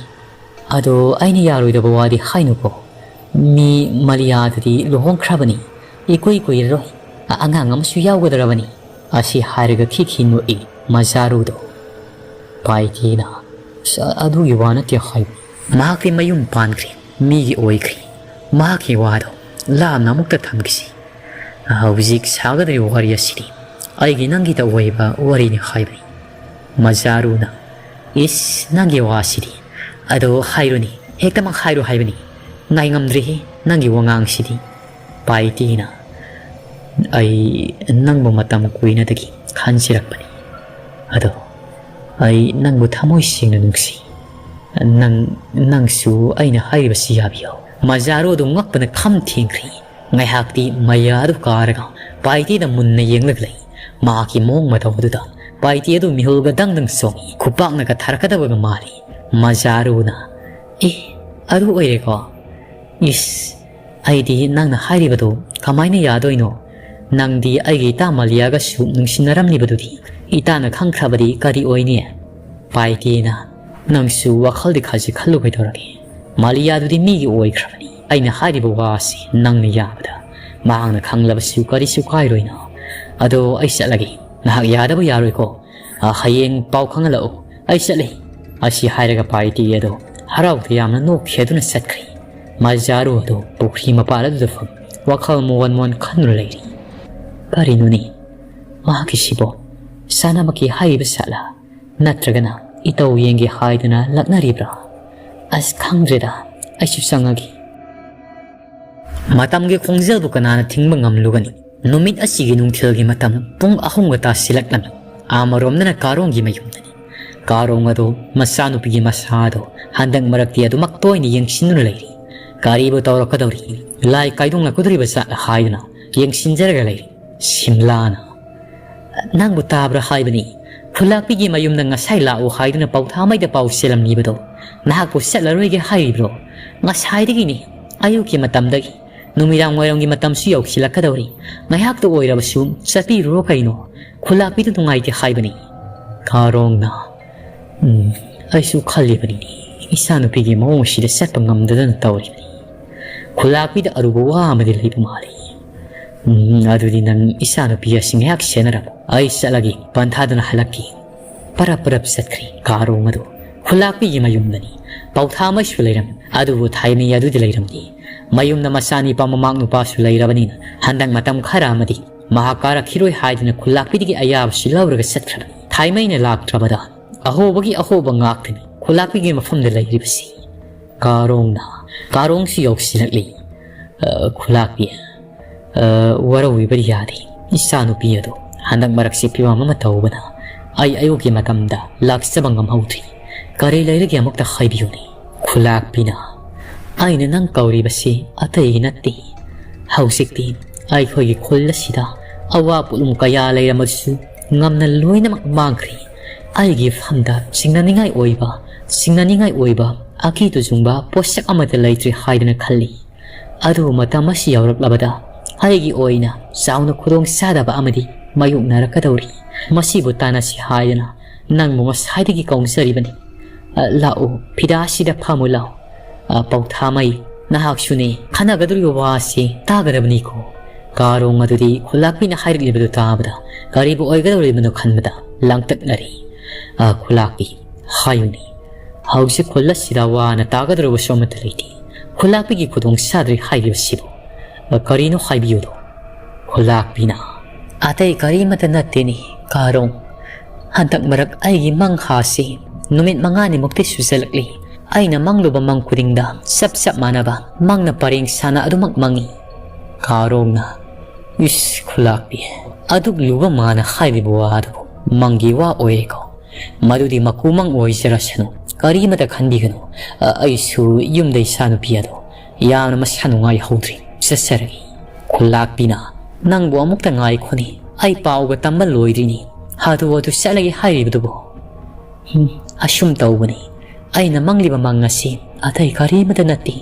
ꯑꯗꯣ ꯑꯩꯅ ꯌꯥꯔꯣꯏꯗꯕ ꯋꯥꯗꯤ ꯍꯥꯏꯅꯨꯀꯣ꯫ ꯃꯤ ꯃꯂꯤꯌꯥꯗꯨꯗꯤ ꯂꯨꯍꯣꯡꯈ꯭ꯔꯕꯅꯤ꯫ ꯏꯀꯨꯏ ꯀꯨꯏꯔꯔꯣꯏ꯫ ꯑ, ꯑꯉꯥꯡ ꯑꯃꯁꯨ ꯌꯥꯎꯒꯗꯧꯔꯕꯅꯤ꯫ ꯑꯁꯤ ꯍꯥꯏꯔꯒ ꯈꯤꯛ ꯈꯤꯛ ꯅꯣꯛꯏ ꯃꯖꯥꯔꯨꯗꯣ꯫ ꯄꯥꯏꯇꯤꯅ, "ꯑꯁ, ꯑꯗꯨꯒꯤ ꯋꯥ ꯅꯠꯇꯦ ꯍꯥꯏꯕ꯫ ꯃꯍꯥꯛꯇꯤ ꯃꯌꯨꯝ ꯄꯥꯟꯈ꯭ꯔꯦ, ꯃꯤꯒꯤ ꯑꯣꯏꯈ꯭ꯔꯦ꯫ ꯃꯍꯥꯛꯀꯤ ꯋꯥꯗꯣ ꯂꯥꯞꯅ ꯑꯃꯨꯛꯇ ꯊꯝꯈꯤꯁꯤ꯫ ꯍꯧꯖꯤꯛ ꯁꯥꯒꯗꯧꯔꯤꯕ ꯋꯥꯔꯤ ꯑꯁꯤꯗꯤ ꯑꯩꯒꯤ ꯅꯪꯒꯤ ꯇꯧꯕ ꯋꯥꯔꯤꯅꯤ" ꯍꯥꯏꯕꯅꯤ꯫ ꯃꯖꯥꯔꯨꯅ, "ꯏꯁ, ꯅꯪꯒꯤ ꯋꯥꯁꯤꯗꯤ꯫ ꯑꯗꯣ ꯍꯥꯏꯔꯨꯅꯤ, ꯍꯦꯛꯇꯃꯛ ꯍꯥꯏꯔꯨ ꯍꯥꯏꯕꯅꯤ꯫ ꯉꯥꯏ ꯉꯝꯗ꯭ꯔꯦꯍꯦ, ꯅꯪꯒꯤ ꯋꯥꯉꯥꯡꯁꯤꯗꯤ"꯫ ꯄꯥꯏꯇꯤꯅ, "ꯑꯩ ꯅꯪꯕꯨ ꯃꯇꯝ ꯀꯨꯏꯅꯗꯒꯤ ꯈꯟꯖꯔꯛꯄꯅꯤ꯫ ꯑꯗꯣ ꯑꯩ ꯅꯪꯕꯨ ꯊꯃꯣꯏ ꯁꯦꯡꯅ ꯅꯨꯡꯁꯤ꯫ ꯅꯪ, ꯅꯪꯁꯨ ꯑꯩꯅ ꯍꯥꯏꯔꯤꯕꯁꯤ ꯌꯥꯕꯤꯌꯨ"꯫ ꯃꯖꯥꯔꯨ ꯑꯗꯨ ꯉꯛꯄꯅ ꯈꯝ ꯊꯦꯡꯈ꯭ꯔꯦ꯫ ꯉꯥꯏꯍꯥꯛꯇꯤ ꯃꯌꯥ ꯑꯗꯨ ꯀꯥꯔꯒ ꯄꯥꯏꯇꯤꯗ ꯃꯨꯟꯅ ꯌꯦꯡꯂꯒ ꯂꯩ꯫ ꯃꯍꯥꯛꯀꯤ ꯃꯑꯣꯡ ꯃꯇꯧ ꯑꯗꯨꯗ ꯄꯥꯏꯇꯤ ꯑꯗꯨ ꯃꯤꯍꯨꯜꯒ ꯗꯪ ꯗꯪ ꯆꯣꯡꯏ, ꯈꯨꯄꯥꯛꯅꯒ ꯊꯥꯔꯛꯀꯗꯕꯒ ꯃꯥꯜꯂꯤ꯫ ꯃꯖꯥꯔꯨꯅ, "ꯑꯦ, ꯑꯗꯨ ꯑꯣꯏꯔꯦꯀꯣ? ꯏꯁ, ꯑꯩꯗꯤ ꯅꯪꯅ ꯍꯥꯏꯔꯤꯕꯗꯨ ꯀꯃꯥꯏꯅ ꯌꯥꯗꯣꯏꯅꯣ? ꯅꯪꯗꯤ ꯑꯩꯒꯤ ꯏꯇꯥ ꯃꯥꯂꯤꯌꯥꯒꯁꯨ ꯅꯨꯡꯁꯤꯅꯔꯝꯂꯤꯕꯗꯨꯗꯤ꯫ ꯏꯇꯥꯅ ꯈꯪꯈ꯭ꯔꯕꯗꯤ ꯀꯔꯤ ꯑꯣꯏꯅꯤ?" ꯄꯥꯏꯇꯤꯅ, "ꯅꯪꯁꯨ ꯋꯥꯈꯜꯗꯤ ꯈꯖꯤꯛ ꯈꯜꯂꯨ ꯀꯩꯗꯧꯔꯒꯦ? ꯃꯥꯂꯤꯌꯥꯗꯨꯗꯤ ꯃꯤꯒꯤ ꯑꯣꯏꯈ꯭ꯔꯕꯅꯤ꯫ ꯑꯩꯅ ꯍꯥꯏꯔꯤꯕ ꯋꯥꯁꯤ ꯅꯪꯅ ꯌꯥꯕꯗ ꯃꯍꯥꯛꯅ ꯈꯪꯂꯕꯁꯨ ꯀꯔꯤꯁꯨ ꯀꯥꯏꯔꯣꯏꯅ꯫ ꯑꯗꯣ ꯑꯩ ꯆꯠꯂꯒꯦ꯫ ꯅꯍꯥꯛ ꯌꯥꯗꯕ ꯌꯥꯔꯣꯏꯀꯣ꯫ ꯑ, ꯍꯌꯦꯡ ꯄꯥꯎ ꯈꯪꯍꯜꯂꯛꯎ꯫ ꯑꯩ ꯆꯠꯂꯦ"꯫ ꯑꯁꯤ ꯍꯥꯏꯔꯒ ꯄꯥꯏꯇꯤ ꯑꯗꯣ ꯍꯔꯥꯎ ꯇꯌꯥꯝꯅ ꯅꯣꯛꯈꯤ ꯑꯗꯨꯅ ꯆꯠꯈ꯭ꯔꯦ꯫ ꯃꯖꯥꯔꯨ ꯑꯗꯨ ꯄꯨꯈ꯭ꯔꯤ ꯃꯄꯥꯜ ꯑꯗꯨꯗ ꯐꯝ ꯋꯥꯈꯜ ꯃꯣꯟ ꯃꯣꯟ ꯈꯟꯗꯨꯅ ꯂꯩꯔꯤ꯫ ꯀꯔꯤꯅꯣꯅꯦ ꯃꯍꯥꯛꯀꯤꯁꯤꯕꯣ? ꯆꯥꯅꯕꯒꯤ ꯍꯥꯏꯔꯤꯕ ꯁꯥꯠꯂ? ꯅꯠꯇ꯭ꯔꯒꯅ ꯏꯇꯧ ꯌꯦꯡꯒꯦ ꯍꯥꯏꯗꯨꯅ ꯂꯛꯅꯔꯤꯕ꯭ꯔꯥ? ꯑꯁ, ꯈꯪꯗ꯭ꯔꯦꯗ, ꯑꯩꯁꯨ ꯆꯪꯉꯒꯦ꯫ ꯃꯇꯝꯒꯤ ꯈꯣꯡꯖꯦꯜꯕꯨ ꯀꯅꯥꯅ ꯊꯤꯡꯕ ꯉꯝꯂꯨꯒꯅꯤ? ꯅꯨꯃꯤꯠ ꯑꯁꯤꯒꯤ ꯅꯨꯡꯊꯤꯜꯒꯤ ꯃꯇꯝ ꯄꯨꯡ ꯑꯍꯨꯝꯒ ꯇꯥꯁꯤꯜꯂꯛꯂꯝꯃꯤ꯫ ꯑꯃꯔꯣꯝꯗꯅ ꯀꯥꯔꯣꯡꯒꯤ ꯃꯌꯨꯝꯗꯅꯤ꯫ ꯀꯥꯔꯣꯡ ꯑꯗꯨ ꯃꯆꯥꯅꯨꯄꯤꯒꯤ ꯃꯁꯥ ꯑꯗꯨ ꯍꯟꯗꯛ ꯃꯔꯛꯇꯤ ꯑꯗꯨꯃꯛ ꯇꯣꯏꯅ ꯌꯦꯡꯁꯤꯟꯗꯨꯅ ꯂꯩꯔꯤ꯫ ꯀꯔꯤꯕꯨ ꯇꯧꯔꯛꯀꯗꯧꯔꯤ? ꯂꯥꯏ ꯀꯥꯏꯗꯣꯡꯂꯛꯀꯗꯧꯔꯤꯕ ꯖꯥꯠꯂ ꯍꯥꯏꯗꯨꯅ ꯌꯦꯡꯁꯤꯟꯖꯔꯒ ꯂꯩꯔꯤ꯫ ꯁꯤꯝꯂꯥꯅ, "ꯅꯪꯕꯨ ꯇꯥꯕ꯭ꯔꯥ ꯍꯥꯏꯕꯅꯤ? ꯈꯨꯂꯥꯛꯄꯤꯒꯤ ꯃꯌꯨꯝꯗ ꯉꯁꯥꯏ ꯂꯥꯛꯎ ꯍꯥꯏꯗꯨꯅ ꯄꯥꯎꯊꯥꯃꯩꯗ ꯄꯥꯎ ꯆꯦꯜꯂꯝꯂꯤꯕꯗꯣ ꯅꯍꯥꯛꯄꯨ ꯆꯠꯂꯔꯣꯏꯒꯦ ꯍꯥꯏꯔꯤꯕ꯭ꯔꯣ? ꯉꯁꯥꯏꯗꯒꯤꯅꯤ, ꯑꯌꯨꯛꯀꯤ ꯃꯇꯝꯗꯒꯤ꯫ ꯅꯨꯃꯤꯗꯥꯡ ꯋꯥꯏꯔꯝꯒꯤ ꯃꯇꯝꯁꯨ ꯌꯧꯁꯤꯜꯂꯛꯀꯗꯧꯔꯤ꯫ ꯉꯥꯏꯍꯥꯛꯇ ꯑꯣꯏꯔꯕꯁꯨ ꯆꯠꯄꯤꯔꯨꯔꯣ ꯀꯩꯅꯣ? ꯈꯨꯂꯥꯛꯄꯤꯗꯨ ꯅꯨꯡꯉꯥꯏꯇꯦ ꯍꯥꯏꯕꯅꯤ"꯫ ꯀꯥꯔꯣꯡꯅ, ꯎꯝ, ꯑꯩꯁꯨ ꯈꯜꯂꯤꯕꯅꯤꯅꯦ, ꯏꯆꯥꯅꯨꯄꯤꯒꯤ ꯃꯑꯣꯡ ꯑꯁꯤꯗ ꯆꯠꯄ ꯉꯝꯗꯗꯅ ꯇꯧꯔꯤꯕꯅꯤ꯫ ꯈꯨꯂꯥꯛꯄꯤꯗ ꯑꯔꯨꯕ ꯋꯥ ꯑꯃꯗꯤ ꯂꯩꯕ ꯃꯥꯜꯂꯤ꯫ ꯎꯝ, ꯑꯗꯨꯗꯤ ꯅꯪ ꯏꯆꯥꯅꯨꯄꯤ ꯑꯁꯤ ꯉꯥꯏꯍꯥꯛ ꯁꯦꯟꯅꯔꯝꯃꯨ, ꯑꯩ ꯆꯠꯂꯒꯦ, ꯄꯟꯊꯥꯗꯨꯅ ꯍꯜꯂꯛꯈꯤ꯫ ꯄꯔꯞ ꯄꯔꯞ ꯆꯠꯈ꯭ꯔꯦ ꯀꯥꯔꯣꯡ ꯑꯗꯨ꯫ ꯈꯨꯂꯥꯛꯄꯤꯒꯤ ꯃꯌꯨꯝꯗꯅꯤ꯫ ꯄꯥꯎꯊꯥꯃꯩꯁꯨ ꯂꯩꯔꯝꯃꯤ, ꯑꯗꯨꯕꯨ ꯊꯥꯏꯃꯩ ꯑꯗꯨꯗꯤ ꯂꯩꯔꯝꯗꯦ꯫ ꯃꯌꯨꯝꯗ ꯃꯆꯥꯅꯤꯄꯥ ꯃꯃꯥꯛ ꯅꯨꯄꯥꯁꯨ ꯂꯩꯔꯕꯅꯤꯅ ꯍꯟꯗꯛ ꯃꯇꯝ ꯈꯔ ꯑꯃꯗꯤ ꯃꯍꯥꯛ ꯀꯥꯔꯛꯈꯤꯔꯣꯏ ꯍꯥꯏꯗꯨꯅ ꯈꯨꯂꯥꯛꯄꯤꯗꯒꯤ ꯑꯌꯥꯕꯁꯨ ꯂꯧꯔꯒ ꯆꯠꯈ꯭ꯔꯕꯅꯤ꯫ ꯊꯥꯏꯃꯩꯅ ꯂꯥꯛꯇ꯭ꯔꯕꯗ ꯑꯍꯣꯕꯒꯤ ꯑꯍꯣꯕ ꯉꯥꯛꯇꯅꯤ ꯈꯨꯂꯥꯛꯄꯤꯒꯤ ꯃꯐꯝꯗ ꯂꯩꯔꯤꯕꯁꯤ꯫ ꯀꯥꯔꯣꯡꯅ, ꯀꯥꯔꯣꯡꯁꯨ ꯌꯧꯁꯤꯜꯂꯛꯂꯤ꯫ "ꯑ, ꯈꯨꯂꯥꯛꯄꯤ, ꯑ, ꯋꯥꯔꯧꯕꯤꯕꯗꯤ ꯌꯥꯗꯦ꯫ ꯏꯆꯥꯅꯨꯄꯤ ꯑꯗꯨ ꯍꯟꯗꯛ ꯃꯔꯛꯁꯤ ꯐꯤꯕꯝ ꯑꯃ ꯇꯧꯕꯅ ꯑꯩ ꯑꯌꯨꯛꯀꯤ ꯃꯇꯝꯗ ꯂꯥꯛꯆꯕ ꯉꯝꯍꯧꯗ꯭ꯔꯤ꯫ ꯀꯔꯤ ꯂꯩꯔꯒꯦ ꯑꯃꯨꯛꯇ ꯍꯥꯏꯕꯤꯌꯨꯅꯦ?" ꯈꯨꯂꯥꯛꯄꯤꯅ, "ꯑꯩꯅ ꯅꯪ ꯀꯧꯔꯤꯕꯁꯤ ꯑꯇꯩꯒꯤ ꯅꯠꯇꯦ꯫ ꯍꯧꯖꯤꯛꯇꯤ ꯑꯩꯈꯣꯏꯒꯤ ꯈꯨꯜ ꯑꯁꯤꯗ ꯑꯋꯥ ꯄꯣꯠꯂꯨꯝ ꯀꯌꯥ ꯂꯩꯔꯝꯃꯁꯨ ꯉꯝꯅ ꯂꯣꯏꯅꯃꯛ ꯃꯥꯡꯈ꯭ꯔꯦ꯫ ꯑꯩꯒꯤ ꯐꯝꯗ ꯆꯤꯡꯅꯅꯤꯡꯉꯥꯏ ꯑꯣꯏꯕ, ꯆꯤꯡꯅꯅꯤꯡꯉꯥꯏ ꯑꯣꯏꯕ ꯑꯀꯤ ꯇꯨꯖꯨꯡꯕ ꯄꯣꯠꯁꯛ ꯑꯃꯠꯇ ꯂꯩꯇ꯭ꯔꯦ ꯍꯥꯏꯗꯨꯅ ꯈꯜꯂꯤ꯫ ꯑꯗꯨꯕꯨ ꯃꯇꯝ ꯑꯁꯤ ꯌꯧꯔꯛꯂꯕꯗ ꯑꯩꯒꯤ ꯑꯣꯏꯅ ꯆꯥꯎꯅ ꯈꯨꯗꯣꯡ ꯆꯥꯗꯕ ꯑꯃꯗꯤ ꯃꯥꯌꯣꯛꯅꯔꯛꯀꯗꯧꯔꯤ꯫ ꯃꯁꯤꯕꯨ ꯇꯥꯟꯅꯁꯤ ꯍꯥꯏꯗꯨꯅ ꯅꯪꯕꯨ ꯉꯁꯥꯏꯗꯒꯤ ꯀꯧꯖꯔꯤꯕꯅꯤ꯫ ꯑ, ꯂꯥꯛꯎ, ꯐꯤꯗꯥꯁꯤꯗ ꯐꯝꯃꯨ ꯂꯥꯎ꯫ ꯑ, ꯄꯧꯊꯥꯃꯩ, ꯅꯍꯥꯛꯁꯨꯅꯦ, ꯈꯟꯅꯒꯗꯧꯔꯤꯕ ꯋꯥ ꯑꯁꯤ ꯇꯥꯒꯗꯕꯅꯤꯀꯣ꯫" ꯀꯥꯔꯣꯡ ꯑꯗꯨꯗꯤ ꯈꯨꯂꯥꯛꯄꯤꯅ ꯍꯥꯏꯔꯛꯂꯤꯕꯗꯨ ꯇꯥꯕꯗ ꯀꯔꯤꯕꯨ ꯑꯣꯏꯒꯗꯧꯔꯤꯕꯅꯣ ꯈꯟꯕꯗ ꯂꯥꯡꯇꯛꯅꯔꯤ꯫ "ꯑ, ꯈꯨꯂꯥꯛꯄꯤ, ꯍꯥꯏꯌꯨꯅꯦ, ꯍꯧꯖꯤꯛ ꯈꯨꯜ ꯑꯁꯤꯗ ꯋꯥꯅ ꯇꯥꯒꯗꯧꯔꯕꯁꯨ ꯑꯃꯠꯇ ꯂꯩꯇꯦ꯫ ꯈꯨꯂꯥꯛꯄꯤꯒꯤ ꯈꯨꯗꯣꯡ ꯆꯥꯗ꯭ꯔꯦ ꯍꯥꯏꯔꯤꯕꯁꯤꯕꯨ, ꯑ, ꯀꯔꯤꯅꯣ ꯍꯥꯏꯕꯤꯌꯨꯗꯣ?" ꯈꯨꯂꯥꯛꯄꯤꯅ, "ꯑꯇꯩ ꯀꯔꯤꯃꯠꯇ ꯅꯠꯇꯦꯅꯦ, ꯀꯥꯔꯣꯡ꯫ ꯍꯟꯗꯛ ꯃꯔꯛ ꯑꯩꯒꯤ ꯃꯪ ꯍꯥꯁꯤ ꯅꯨꯃꯤꯠ ꯃꯉꯥꯅꯤꯃꯨꯛꯇꯤ ꯁꯨꯖꯜꯂꯛꯂꯤ꯫ ꯑꯩꯅ ꯃꯪꯂꯨꯕ ꯃꯪ ꯈꯨꯗꯤꯡꯗ ꯆꯞ ꯆꯞ ꯃꯥꯟꯅꯕ ꯃꯪꯅ ꯄꯔꯦꯡ ꯁꯥꯅ ꯑꯗꯨꯃꯛ ꯃꯪꯉꯤ꯫" ꯀꯥꯔꯣꯡꯅ, "ꯏꯁ, ꯈꯨꯂꯥꯛꯄꯤ, ꯑꯗꯨꯛ ꯂꯨꯕ ꯃꯥꯅ ꯍꯥꯏꯔꯤꯕ ꯋꯥ ꯑꯗꯨꯕꯨ ꯃꯪꯒꯤ ꯋꯥ ꯑꯣꯏꯔꯦꯀꯣ? ꯃꯗꯨꯗꯤ ꯃꯀꯨ ꯃꯪ ꯑꯣꯏꯖꯔꯁꯅꯨ, ꯀꯔꯤꯃꯠꯇ ꯈꯟꯕꯤꯒꯅꯨ꯫ ꯑ, ꯑꯩꯁꯨ ꯌꯨꯝꯗ ꯏꯆꯥꯅꯨꯄꯤ ꯑꯗꯣ ꯌꯥꯝꯅ ꯃꯁꯥ ꯅꯨꯡꯉꯥꯏꯍꯧꯗ꯭ꯔꯤ, ꯆꯠꯆꯔꯒꯦ꯫" ꯈꯨꯂꯥꯛꯄꯤꯅ, "ꯅꯪꯕꯨ ꯑꯃꯨꯛꯇ ꯉꯥꯏꯈꯣꯅꯦ, ꯑꯩ ꯄꯥꯎꯒ ꯇꯝꯕ ꯂꯣꯏꯗ꯭ꯔꯤꯅꯤ꯫ ꯍꯥꯊꯨ ꯍꯥꯊꯨ ꯆꯠꯂꯒꯦ ꯍꯥꯏꯔꯤꯕꯗꯨꯕꯨ?" ꯎꯝ, ꯑꯁꯨꯝ ꯇꯧꯕꯅꯤ꯫ ꯑꯩꯅ ꯃꯪꯂꯤꯕ ꯃꯪ ꯑꯁꯤ ꯑꯇꯩ ꯀꯔꯤꯃꯠꯇ ꯅꯠꯇꯦ꯫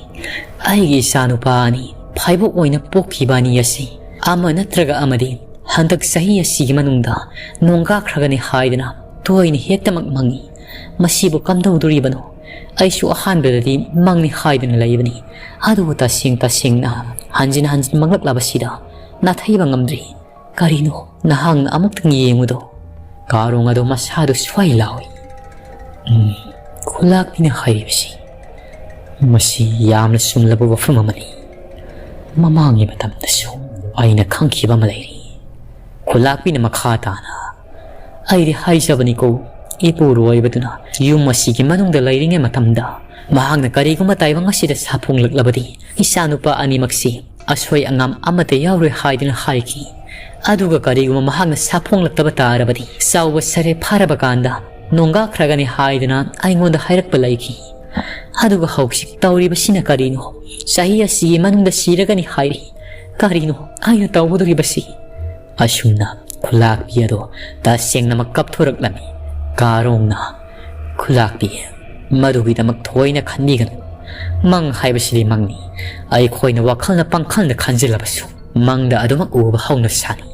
ꯑꯩꯒꯤ ꯏꯆꯥꯅꯨꯄꯥ ꯑꯅꯤ ꯐꯥꯏꯕꯣꯛ ꯑꯣꯏꯅ ꯄꯣꯛꯈꯤꯕ ꯑꯅꯤ ꯑꯁꯤ ꯑꯃ ꯅꯠꯇ꯭ꯔꯒ ꯑꯃꯗꯤ ꯍꯟꯗꯛ ꯆꯍꯤ ꯑꯁꯤꯒꯤ ꯃꯅꯨꯡꯗ ꯅꯣꯡꯒꯥꯈ꯭ꯔꯒꯅꯤ ꯍꯥꯏꯗꯨꯅ ꯇꯣꯏꯅ ꯍꯦꯛꯇꯃꯛ ꯃꯪꯉꯤ꯫ "ꯃꯁꯤꯕꯨ ꯀꯝꯗꯧꯗꯣꯔꯤꯕꯅꯣ? ꯑꯩꯁꯨ ꯑꯍꯥꯟꯕꯗꯗꯤ ꯃꯪꯅꯤ ꯍꯥꯏꯗꯨꯅ ꯂꯩꯕꯅꯤ, ꯑꯗꯨꯕꯨ ꯇꯁꯦꯡ ꯇꯁꯦꯡꯅ ꯍꯟꯖꯤꯟ ꯍꯟꯖꯤꯟ ꯃꯪꯂꯛꯂꯕꯁꯤꯗ ꯅꯥꯊꯩꯕ ꯉꯝꯗ꯭ꯔꯤ꯫ ꯀꯔꯤꯅꯣ, ꯅꯍꯥꯛꯅ ꯑꯃꯨꯛꯇꯪ ꯌꯦꯡꯉꯨꯗꯣ꯫" ꯀꯥꯔꯣꯡ ꯑꯗꯣ ꯃꯁꯥꯗꯨ ꯁ꯭ꯋꯥꯏ ꯂꯥꯎꯏ꯫ ꯎꯝ, ꯈꯨꯂꯥꯛꯄꯤꯅ ꯍꯥꯏꯔꯤꯕꯁꯤ, ꯃꯁꯤ ꯌꯥꯝꯅ ꯆꯨꯝꯂꯕ ꯋꯥꯐꯝ ꯑꯃꯅꯤ꯫ ꯃꯃꯥꯡꯒꯤ ꯃꯇꯝꯗꯁꯨ ꯑꯩꯅ ꯈꯪꯈꯤꯕ ꯑꯃ ꯂꯩꯔꯤ꯫ ꯈꯨꯂꯥꯛꯄꯤꯅ ꯃꯈꯥ ꯇꯥꯅ, "ꯑꯩꯗꯤ ꯍꯥꯏꯖꯕꯅꯤꯀꯣ, ꯏꯄꯨꯔꯣꯏꯕꯗꯨꯅ ꯌꯨꯝ ꯑꯁꯤꯒꯤ ꯃꯅꯨꯡꯗ ꯂꯩꯔꯤꯉꯩ ꯃꯇꯝꯗ ꯃꯍꯥꯛꯅ ꯀꯔꯤꯒꯨꯝꯕ ꯇꯥꯏꯕꯪ ꯑꯁꯤꯗ ꯁꯥꯐꯣꯡꯂꯛꯂꯕꯗꯤ ꯏꯆꯥꯅꯨꯄꯥ ꯑꯅꯤꯃꯛꯁꯤ ꯑꯁꯣꯏ ꯑꯉꯥꯝ ꯑꯃꯠꯇ ꯌꯥꯎꯔꯣꯏ ꯍꯥꯏꯗꯨꯅ ꯍꯥꯏꯈꯤ꯫ ꯑꯗꯨꯒ ꯀꯔꯤꯒꯨꯝꯕ ꯃꯍꯥꯛꯅ ꯁꯥꯐꯣꯡꯂꯛꯇꯕ ꯇꯥꯔꯕꯗꯤ ꯆꯥꯎꯕ ꯁꯔꯦ ꯐꯥꯔꯕ ꯀꯥꯟꯗ ꯅꯣꯡꯒꯥꯈ꯭ꯔꯒꯅꯤ ꯍꯥꯏꯗꯨꯅ ꯑꯩꯉꯣꯟꯗ ꯍꯥꯏꯔꯛꯄ ꯂꯩꯈꯤ꯫ ꯑꯗꯨꯒ ꯍꯧꯖꯤꯛ ꯇꯧꯔꯤꯕꯁꯤꯅ ꯀꯔꯤꯅꯣ? ꯆꯍꯤ ꯑꯁꯤꯒꯤ ꯃꯅꯨꯡꯗ ꯁꯤꯔꯒꯅꯤ ꯍꯥꯏꯔꯤ꯫ ꯀꯔꯤꯅꯣ ꯑꯩꯅ ꯇꯧꯒꯗꯧꯔꯤꯕꯁꯤ?" ꯑꯁꯨꯝꯅ ꯈꯨꯂꯥꯛꯄꯤ ꯑꯗꯣ ꯇꯁꯦꯡꯅꯃꯛ ꯀꯞꯊꯣꯔꯛꯂꯝꯃꯤ꯫ ꯀꯥꯔꯣꯡꯅ, "ꯈꯨꯂꯥꯛꯄꯤ, ꯃꯗꯨꯒꯤꯗꯃꯛ ꯊꯣꯏꯅ ꯈꯟꯕꯤꯒꯅꯨ꯫ ꯃꯪ ꯍꯥꯏꯕꯁꯤꯗꯤ ꯃꯪꯅꯤ꯫ ꯑꯩꯈꯣꯏꯅ ꯋꯥꯈꯜꯅ ꯄꯪꯈꯜꯗ ꯈꯟꯖꯤꯜꯂꯕꯁꯨ ꯃꯪꯗ ꯑꯗꯨꯃꯛ ꯎꯕ ꯍꯧꯅ ꯁꯥꯅꯤ꯫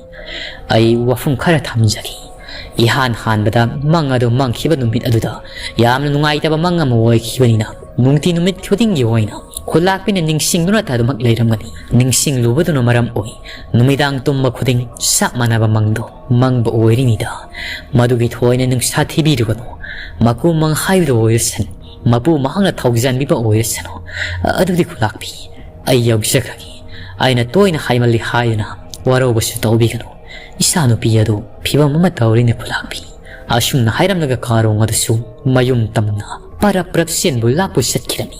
ꯑꯩ ꯋꯥꯐꯝ ꯈꯔ ꯊꯝꯖꯒꯦ꯫ ꯏꯍꯥꯟ ꯍꯥꯟꯕꯗ ꯃꯪ ꯑꯗꯨ ꯃꯪꯈꯤꯕ ꯅꯨꯃꯤꯠ ꯑꯗꯨꯗ ꯌꯥꯝꯅ ꯅꯨꯡꯉꯥꯏꯇꯕ ꯃꯪ ꯑꯃ ꯑꯣꯏꯈꯤꯕꯅꯤꯅ ꯅꯨꯡꯇꯤ ꯅꯨꯃꯤꯠ ꯈꯨꯗꯤꯡꯒꯤ ꯑꯣꯏꯅ ꯈꯨꯂꯥꯛꯄꯤꯅ ꯅꯤꯡꯁꯤꯡꯗꯨꯅ ꯑꯗꯨꯃꯛ ꯂꯩꯔꯝꯒꯅꯤ꯫ ꯅꯤꯡꯁꯤꯡꯂꯨꯕꯗꯨꯅ ꯃꯔꯝ ꯑꯣꯏ ꯅꯨꯃꯤꯗꯥꯡ ꯇꯨꯝꯕ ꯈꯨꯗꯤꯡ ꯆꯞ ꯃꯥꯟꯅꯕ ꯃꯪꯗꯣ ꯃꯪꯕ ꯑꯣꯏꯔꯤꯅꯤꯗ꯫ ꯃꯗꯨꯒꯤ ꯊꯣꯏꯅ ꯅꯨꯡꯁꯥ ꯊꯤꯕꯤꯔꯨꯒꯅꯨ꯫ ꯃꯀꯨ ꯃꯪ ꯍꯥꯏꯕꯗꯨ ꯑꯣꯏꯔꯁꯅꯨ, ꯃꯄꯨ ꯃꯍꯥꯛꯅ ꯊꯧꯖꯥꯟꯕꯤꯕ ꯑꯣꯏꯔꯁꯅꯨ꯫ ꯑꯗꯨꯗꯤ ꯈꯨꯂꯥꯛꯄꯤ, ꯑꯩ ꯌꯧꯖꯈ꯭ꯔꯒꯦ꯫ ꯑꯩꯅ ꯇꯣꯏꯅ ꯍꯥꯏꯃꯜꯂꯤ ꯍꯥꯏꯗꯨꯅ ꯋꯥꯔꯧꯕꯁꯨ ꯇꯧꯕꯤꯒꯅꯨ꯫ ꯏꯆꯥꯅꯨꯄꯤ ꯑꯗꯨ ꯐꯤꯕꯝ ꯑꯃ ꯇꯧꯔꯤꯅꯦ ꯈꯨꯂꯥꯛꯄꯤ꯫" ꯑꯁꯨꯝꯅ ꯍꯥꯏꯔꯝꯂꯒ ꯀꯥꯔꯣꯡ ꯑꯗꯨꯁꯨ ꯃꯌꯨꯝ ꯇꯝꯅ ꯄꯔꯞ ꯄꯔꯞ ꯆꯦꯟꯕꯨ ꯂꯥꯛꯄꯨ ꯆꯠꯈꯤꯔꯝꯃꯤ꯫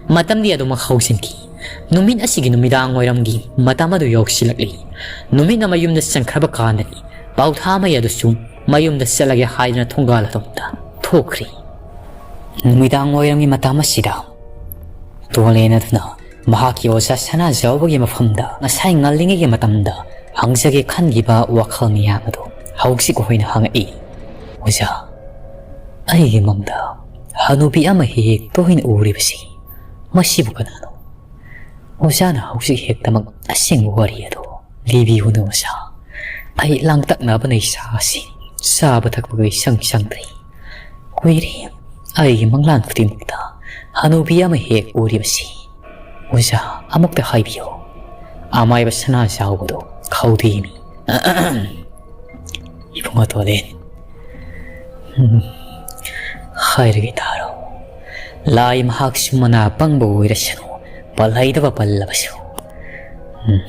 ꯃꯇꯝꯗꯤ ꯑꯗꯨꯃꯛ ꯍꯧꯖꯤꯟꯈꯤ꯫ ꯅꯨꯃꯤꯠ ꯑꯁꯤꯒꯤ ꯅꯨꯃꯤꯗꯥꯡ ꯋꯥꯏꯔꯝꯒꯤ ꯃꯇꯝ ꯑꯗꯨ ꯌꯧꯁꯤꯜꯂꯛꯂꯤ꯫ ꯅꯨꯃꯤꯠꯅ ꯃꯌꯨꯝꯗ ꯆꯪꯈ꯭ꯔꯕ ꯀꯥꯟꯗꯅꯤ ꯄꯥꯎꯊꯥꯃꯩ ꯑꯗꯨꯁꯨ ꯃꯌꯨꯝꯗ ꯆꯠꯂꯒꯦ ꯍꯥꯏꯗꯨꯅ ꯊꯣꯡꯒꯥꯜ ꯑꯗꯣꯝꯗ ꯊꯣꯛꯈ꯭ꯔꯤ꯫ ꯅꯨꯃꯤꯗꯥꯡ ꯋꯥꯏꯔꯝꯒꯤ ꯃꯇꯝ ꯑꯁꯤꯗ ꯇꯣꯂꯦꯟ ꯑꯗꯨꯅ ꯃꯍꯥꯛꯀꯤ ꯑꯣꯖꯥ ꯁꯅꯥꯖꯥꯎꯕꯒꯤ ꯃꯐꯝꯗ ꯉꯁꯥꯏ ꯉꯜꯂꯤꯉꯩꯒꯤ ꯃꯇꯝꯗ ꯍꯪꯖꯒꯦ ꯈꯟꯈꯤꯕ ꯋꯥꯈꯜ ꯃꯌꯥꯝ ꯑꯗꯨ ꯍꯧꯖꯤꯛ ꯑꯣꯏꯅ ꯍꯪꯉꯛꯏ꯫ "ꯑꯣꯖꯥ, ꯑꯩꯒꯤ ꯃꯪꯗ ꯍꯅꯨꯕꯤ ꯑꯃ ꯍꯦꯛ ꯍꯦꯛ ꯇꯣꯏꯅ ꯎꯔꯤꯕꯁꯤ ꯃꯁꯤꯕꯨ ꯀꯅꯥꯅꯣ?" ꯑꯣꯖꯥꯅ ꯍꯧꯖꯤꯛ ꯍꯦꯛꯇꯃꯛ ꯑꯁꯦꯡꯕ ꯋꯥꯔꯤ ꯑꯗꯨ ꯂꯤꯕꯤꯌꯨꯅꯦ ꯑꯣꯖꯥ꯫ ꯑꯩ ꯂꯥꯡꯇꯛꯅꯕꯅ ꯏꯁꯥ ꯑꯁꯤ ꯆꯥꯕ ꯊꯛꯄꯒ ꯏꯆꯪ ꯆꯪꯗ꯭ꯔꯦ꯫ ꯀꯨꯏꯔꯦ ꯑꯩꯒꯤ ꯃꯪꯂꯥꯟ ꯈꯨꯗꯤꯡꯃꯛꯇ ꯍꯅꯨꯕꯤ ꯑꯃ ꯍꯦꯛ ꯎꯔꯤꯕꯁꯤ꯫ ꯑꯣꯖꯥ, ꯑꯃꯨꯛꯇ ꯍꯥꯏꯕꯤꯌꯨ꯫ ꯑꯃꯥꯏꯕ ꯁꯅꯥ ꯆꯥꯎꯕꯗꯣ ꯈꯧꯗꯦꯃꯤ꯫ ꯏꯕꯨꯡꯉꯣ ꯇꯣꯂꯦꯟ, ꯎꯝ, ꯍꯥꯏꯔꯒꯦ ꯇꯥꯔꯣ꯫ ꯂꯥꯏ ꯃꯍꯥꯛꯁꯨ ꯃꯅꯥ ꯄꯪꯕ ꯑꯣꯏꯔꯁꯅꯨ, ꯄꯜ ꯍꯩꯗꯕ ꯄꯜꯂꯕꯁꯨ꯫ ꯎꯝ,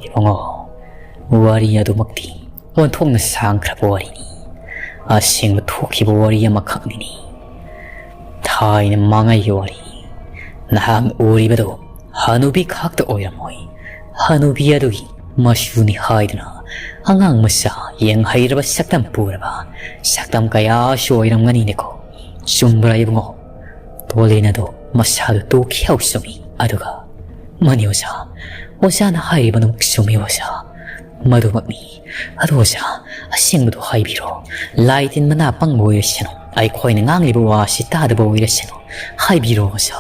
ꯏꯕꯨꯡꯉꯣ, ꯋꯥꯔꯤ ꯑꯗꯨꯃꯛꯇꯤ ꯑꯣꯟꯊꯣꯛꯅ ꯁꯥꯡꯈ꯭ꯔꯕ ꯋꯥꯔꯤꯅꯤ꯫ ꯑꯁꯦꯡꯕ ꯊꯣꯛꯈꯤꯕ ꯋꯥꯔꯤ ꯑꯃꯈꯛꯅꯤꯅꯤ꯫ ꯊꯥꯏꯅ ꯃꯃꯥꯡꯉꯩꯒꯤ ꯋꯥꯔꯤ꯫ ꯅꯍꯥꯛ ꯎꯔꯤꯕꯗꯨ ꯍꯅꯨꯕꯤ ꯈꯛꯇ ꯑꯣꯏꯔꯝꯃꯣꯏ꯫ ꯍꯅꯨꯕꯤ ꯑꯗꯨꯒꯤ ꯃꯁꯨꯅꯤ ꯍꯥꯏꯗꯨꯅ ꯑꯉꯥꯡ ꯃꯆꯥ ꯌꯦꯡ ꯍꯩꯔꯕ ꯁꯛꯇꯝ ꯄꯨꯔꯕ ꯁꯛꯇꯝ ꯀꯌꯥꯁꯨ ꯑꯣꯏꯔꯝꯒꯅꯤꯅꯦꯀꯣ꯫ ꯆꯨꯝꯕ꯭ꯔꯥ ꯏꯕꯨꯡꯉꯣ? ꯇꯣꯂꯦꯟ ꯑꯗꯣ ꯃꯁꯥꯗꯨ ꯇꯣꯛꯈꯤ ꯍꯥꯏꯕ ꯆꯨꯝꯃꯤ꯫ ꯑꯗꯨꯒ ꯃꯥꯅꯤ ꯑꯣꯖꯥ, ꯑꯣꯖꯥꯅ ꯍꯥꯏꯔꯤꯕꯗꯨꯃꯛ ꯆꯨꯝꯃꯤ ꯑꯣꯖꯥ꯫ ꯃꯗꯨꯃꯛꯅꯤ꯫ ꯑꯗꯨ ꯑꯣꯖꯥ, ꯑꯁꯦꯡꯕꯗꯨ ꯍꯥꯏꯕꯤꯔꯣ꯫ ꯂꯥꯏ ꯇꯤꯟ ꯃꯅꯥ ꯄꯪꯕ ꯑꯣꯏꯔꯁꯅꯨ, ꯑꯩꯈꯣꯏꯅ ꯉꯥꯡꯂꯤꯕ ꯋꯥꯁꯤ ꯇꯥꯗꯕ ꯑꯣꯏꯔꯁꯅꯨ, ꯍꯥꯏꯕꯤꯔꯣ ꯑꯣꯖꯥ꯫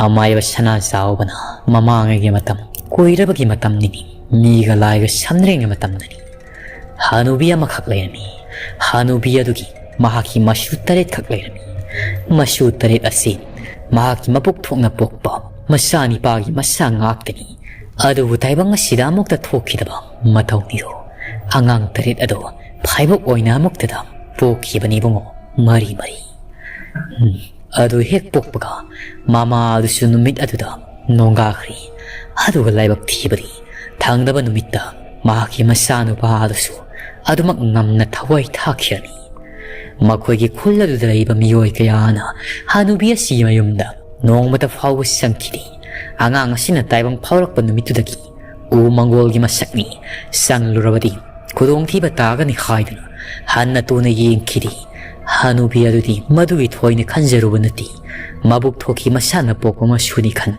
ꯑꯃꯥꯏꯕ ꯁꯅꯥ ꯆꯥꯎꯕꯅ ꯃꯃꯥꯡꯉꯩꯒꯤ ꯃꯇꯝ, ꯀꯨꯏꯔꯕꯒꯤ ꯃꯇꯝꯅꯤꯅꯤ, ꯃꯤꯒ ꯂꯥꯏꯒ ꯁꯝꯅꯔꯤꯉꯩ ꯃꯇꯝꯗꯅꯤ꯫ ꯍꯅꯨꯕꯤ ꯑꯃꯈꯛ ꯂꯩꯔꯝꯃꯤ꯫ ꯍꯅꯨꯕꯤ ꯑꯗꯨꯒꯤ ꯃꯍꯥꯛꯀꯤ ꯃꯁꯨ ꯇꯔꯦꯠꯈꯛ ꯂꯩꯔꯝꯃꯤ꯫ ꯃꯁꯨ ꯇꯔꯦꯠ ꯑꯁꯤ ꯃꯍꯥꯛꯀꯤ ꯃꯕꯨꯛ ꯊꯣꯛꯅ ꯄꯣꯛꯄ ꯃꯆꯥ ꯅꯤꯄꯥꯒꯤ ꯃꯆꯥ ꯉꯥꯛꯇꯅꯤ꯫ ꯑꯗꯨꯕꯨ ꯇꯥꯏꯕꯪ ꯑꯁꯤꯗ ꯑꯃꯨꯛꯇ ꯊꯣꯛꯈꯤꯗꯕ ꯃꯊꯧꯅꯤꯗꯣ꯫ ꯑꯉꯥꯡ ꯇꯔꯦꯠ ꯑꯗꯣ ꯐꯥꯏꯕꯣꯛ ꯑꯣꯏꯅ ꯑꯃꯨꯛꯇꯗ ꯄꯣꯛꯈꯤꯕꯅꯤ ꯏꯕꯨꯡꯉꯣ, ꯃꯔꯤ ꯃꯔꯤ꯫ ꯎꯝ, ꯑꯗꯨ ꯍꯦꯛ ꯄꯣꯛꯄꯒ ꯃꯃꯥ ꯑꯗꯨꯁꯨ ꯅꯨꯃꯤꯠ ꯑꯗꯨꯗ ꯅꯣꯡꯒꯥꯈ꯭ꯔꯤ꯫ ꯑꯗꯨꯒ ꯂꯥꯏꯕꯛ ꯊꯤꯕꯗꯤ ꯊꯪꯅꯕ ꯅꯨꯃꯤꯠꯇ ꯃꯍꯥꯛꯀꯤ ꯃꯆꯥꯅꯨꯄꯥ ꯑꯗꯨꯁꯨ ꯑꯗꯨꯃꯛ ꯉꯝꯅ ꯊꯋꯥꯏ ꯊꯥꯈꯤꯔꯝꯃꯤ꯫ ꯃꯈꯣꯏꯒꯤ ꯈꯨꯜ ꯑꯗꯨꯗ ꯂꯩꯕ ꯃꯤꯑꯣꯏ ꯀꯌꯥꯅ ꯍꯅꯨꯕꯤ ꯑꯁꯤꯒꯤ ꯃꯌꯨꯝꯗ ꯅꯣꯡꯃꯇ ꯐꯥꯎꯕ ꯆꯪꯈꯤꯗꯦ꯫ ꯑꯉꯥꯡ ꯑꯁꯤꯅ ꯇꯥꯏꯕꯪ ꯐꯥꯎꯔꯛꯄ ꯅꯨꯃꯤꯠꯇꯨꯗꯒꯤ ꯎ ꯃꯪꯒꯣꯜꯒꯤ ꯃꯁꯛꯅꯤ, ꯆꯪꯂꯨꯔꯕꯗꯤ ꯈꯨꯗꯣꯡꯊꯤꯕ ꯇꯥꯒꯅꯤ ꯍꯥꯏꯗꯨꯅ ꯍꯟꯅ ꯇꯨꯅ ꯌꯦꯡꯈꯤꯗꯦ꯫ ꯍꯅꯨꯕꯤ ꯑꯗꯨꯗꯤ ꯃꯗꯨꯒꯤ ꯊꯣꯏꯅ ꯈꯟꯖꯔꯨꯕ ꯅꯠꯇꯦ꯫ ꯃꯕꯨꯛ ꯊꯣꯛꯈꯤ ꯃꯁꯥꯅ ꯄꯣꯛꯄ ꯃꯁꯨꯅꯤ ꯈꯟ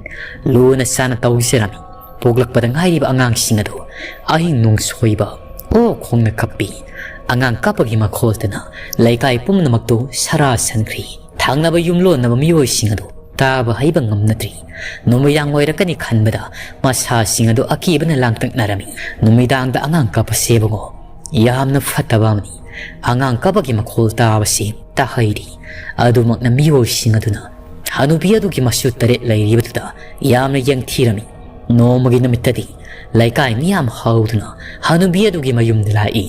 ꯂꯨꯅ ꯆꯥꯅ ꯇꯧꯖꯔꯝꯃꯤ꯫ ꯄꯣꯛꯂꯛꯄꯗ ꯉꯥꯏꯔꯤꯕ ꯑꯉꯥꯡꯁꯤꯡ ꯑꯗꯨ ꯑꯍꯤꯡ ꯅꯣꯡꯁꯣꯏꯕ, ꯑꯣ ꯈꯣꯡꯅ ꯀꯞꯄꯤ꯫ ꯑꯉꯥꯡ ꯀꯞꯄꯒꯤ ꯃꯈꯣꯜꯗꯨꯅ ꯂꯩꯀꯥꯏ ꯄꯨꯝꯅꯃꯛꯇꯨ ꯁꯔꯥ ꯁꯟꯈ꯭ꯔꯤ꯫ ꯊꯪꯅꯕ ꯌꯨꯝꯂꯣꯟꯅꯕ ꯃꯤꯑꯣꯏꯁꯤꯡ ꯑꯗꯨ ꯇꯥꯕ ꯍꯩꯕ ꯉꯝꯅꯗ꯭ꯔꯤ꯫ ꯅꯨꯃꯤꯗꯥꯡ ꯑꯣꯏꯔꯛꯀꯅꯤ ꯈꯟꯕꯗ ꯃꯁꯥꯁꯤꯡ ꯑꯗꯨ ꯑꯀꯤꯕꯅ ꯂꯥꯡꯇꯛꯅꯔꯝꯃꯤ꯫ ꯅꯨꯃꯤꯗꯥꯡꯗ ꯑꯉꯥꯡ ꯀꯞꯄꯁꯦ ꯏꯕꯨꯡꯉꯣ, ꯌꯥꯝꯅ ꯐꯠꯇꯕ ꯑꯃꯅꯤ꯫ ꯑꯉꯥꯡ ꯀꯞꯄꯒꯤ ꯃꯈꯣꯜ ꯇꯥꯕꯁꯤ ꯇꯥꯍꯩꯔꯤ꯫ ꯑꯗꯨꯃꯛꯅ ꯃꯤꯑꯣꯏꯁꯤꯡ ꯑꯗꯨꯅ ꯍꯅꯨꯕꯤ ꯑꯗꯨꯒꯤ ꯃꯆꯨ ꯇꯔꯦꯠ ꯂꯩꯔꯤꯕꯗꯨꯗ ꯌꯥꯝꯅ ꯌꯦꯡꯊꯤꯔꯝꯃꯤ꯫ ꯅꯣꯡꯃꯒꯤ ꯅꯨꯃꯤꯠꯇꯗꯤ ꯂꯩꯀꯥꯏ ꯃꯤꯌꯥꯝ ꯍꯧꯗꯨꯅ ꯍꯅꯨꯕꯤ ꯑꯗꯨꯒꯤ ꯃꯌꯨꯝꯗ ꯂꯥꯛꯏ꯫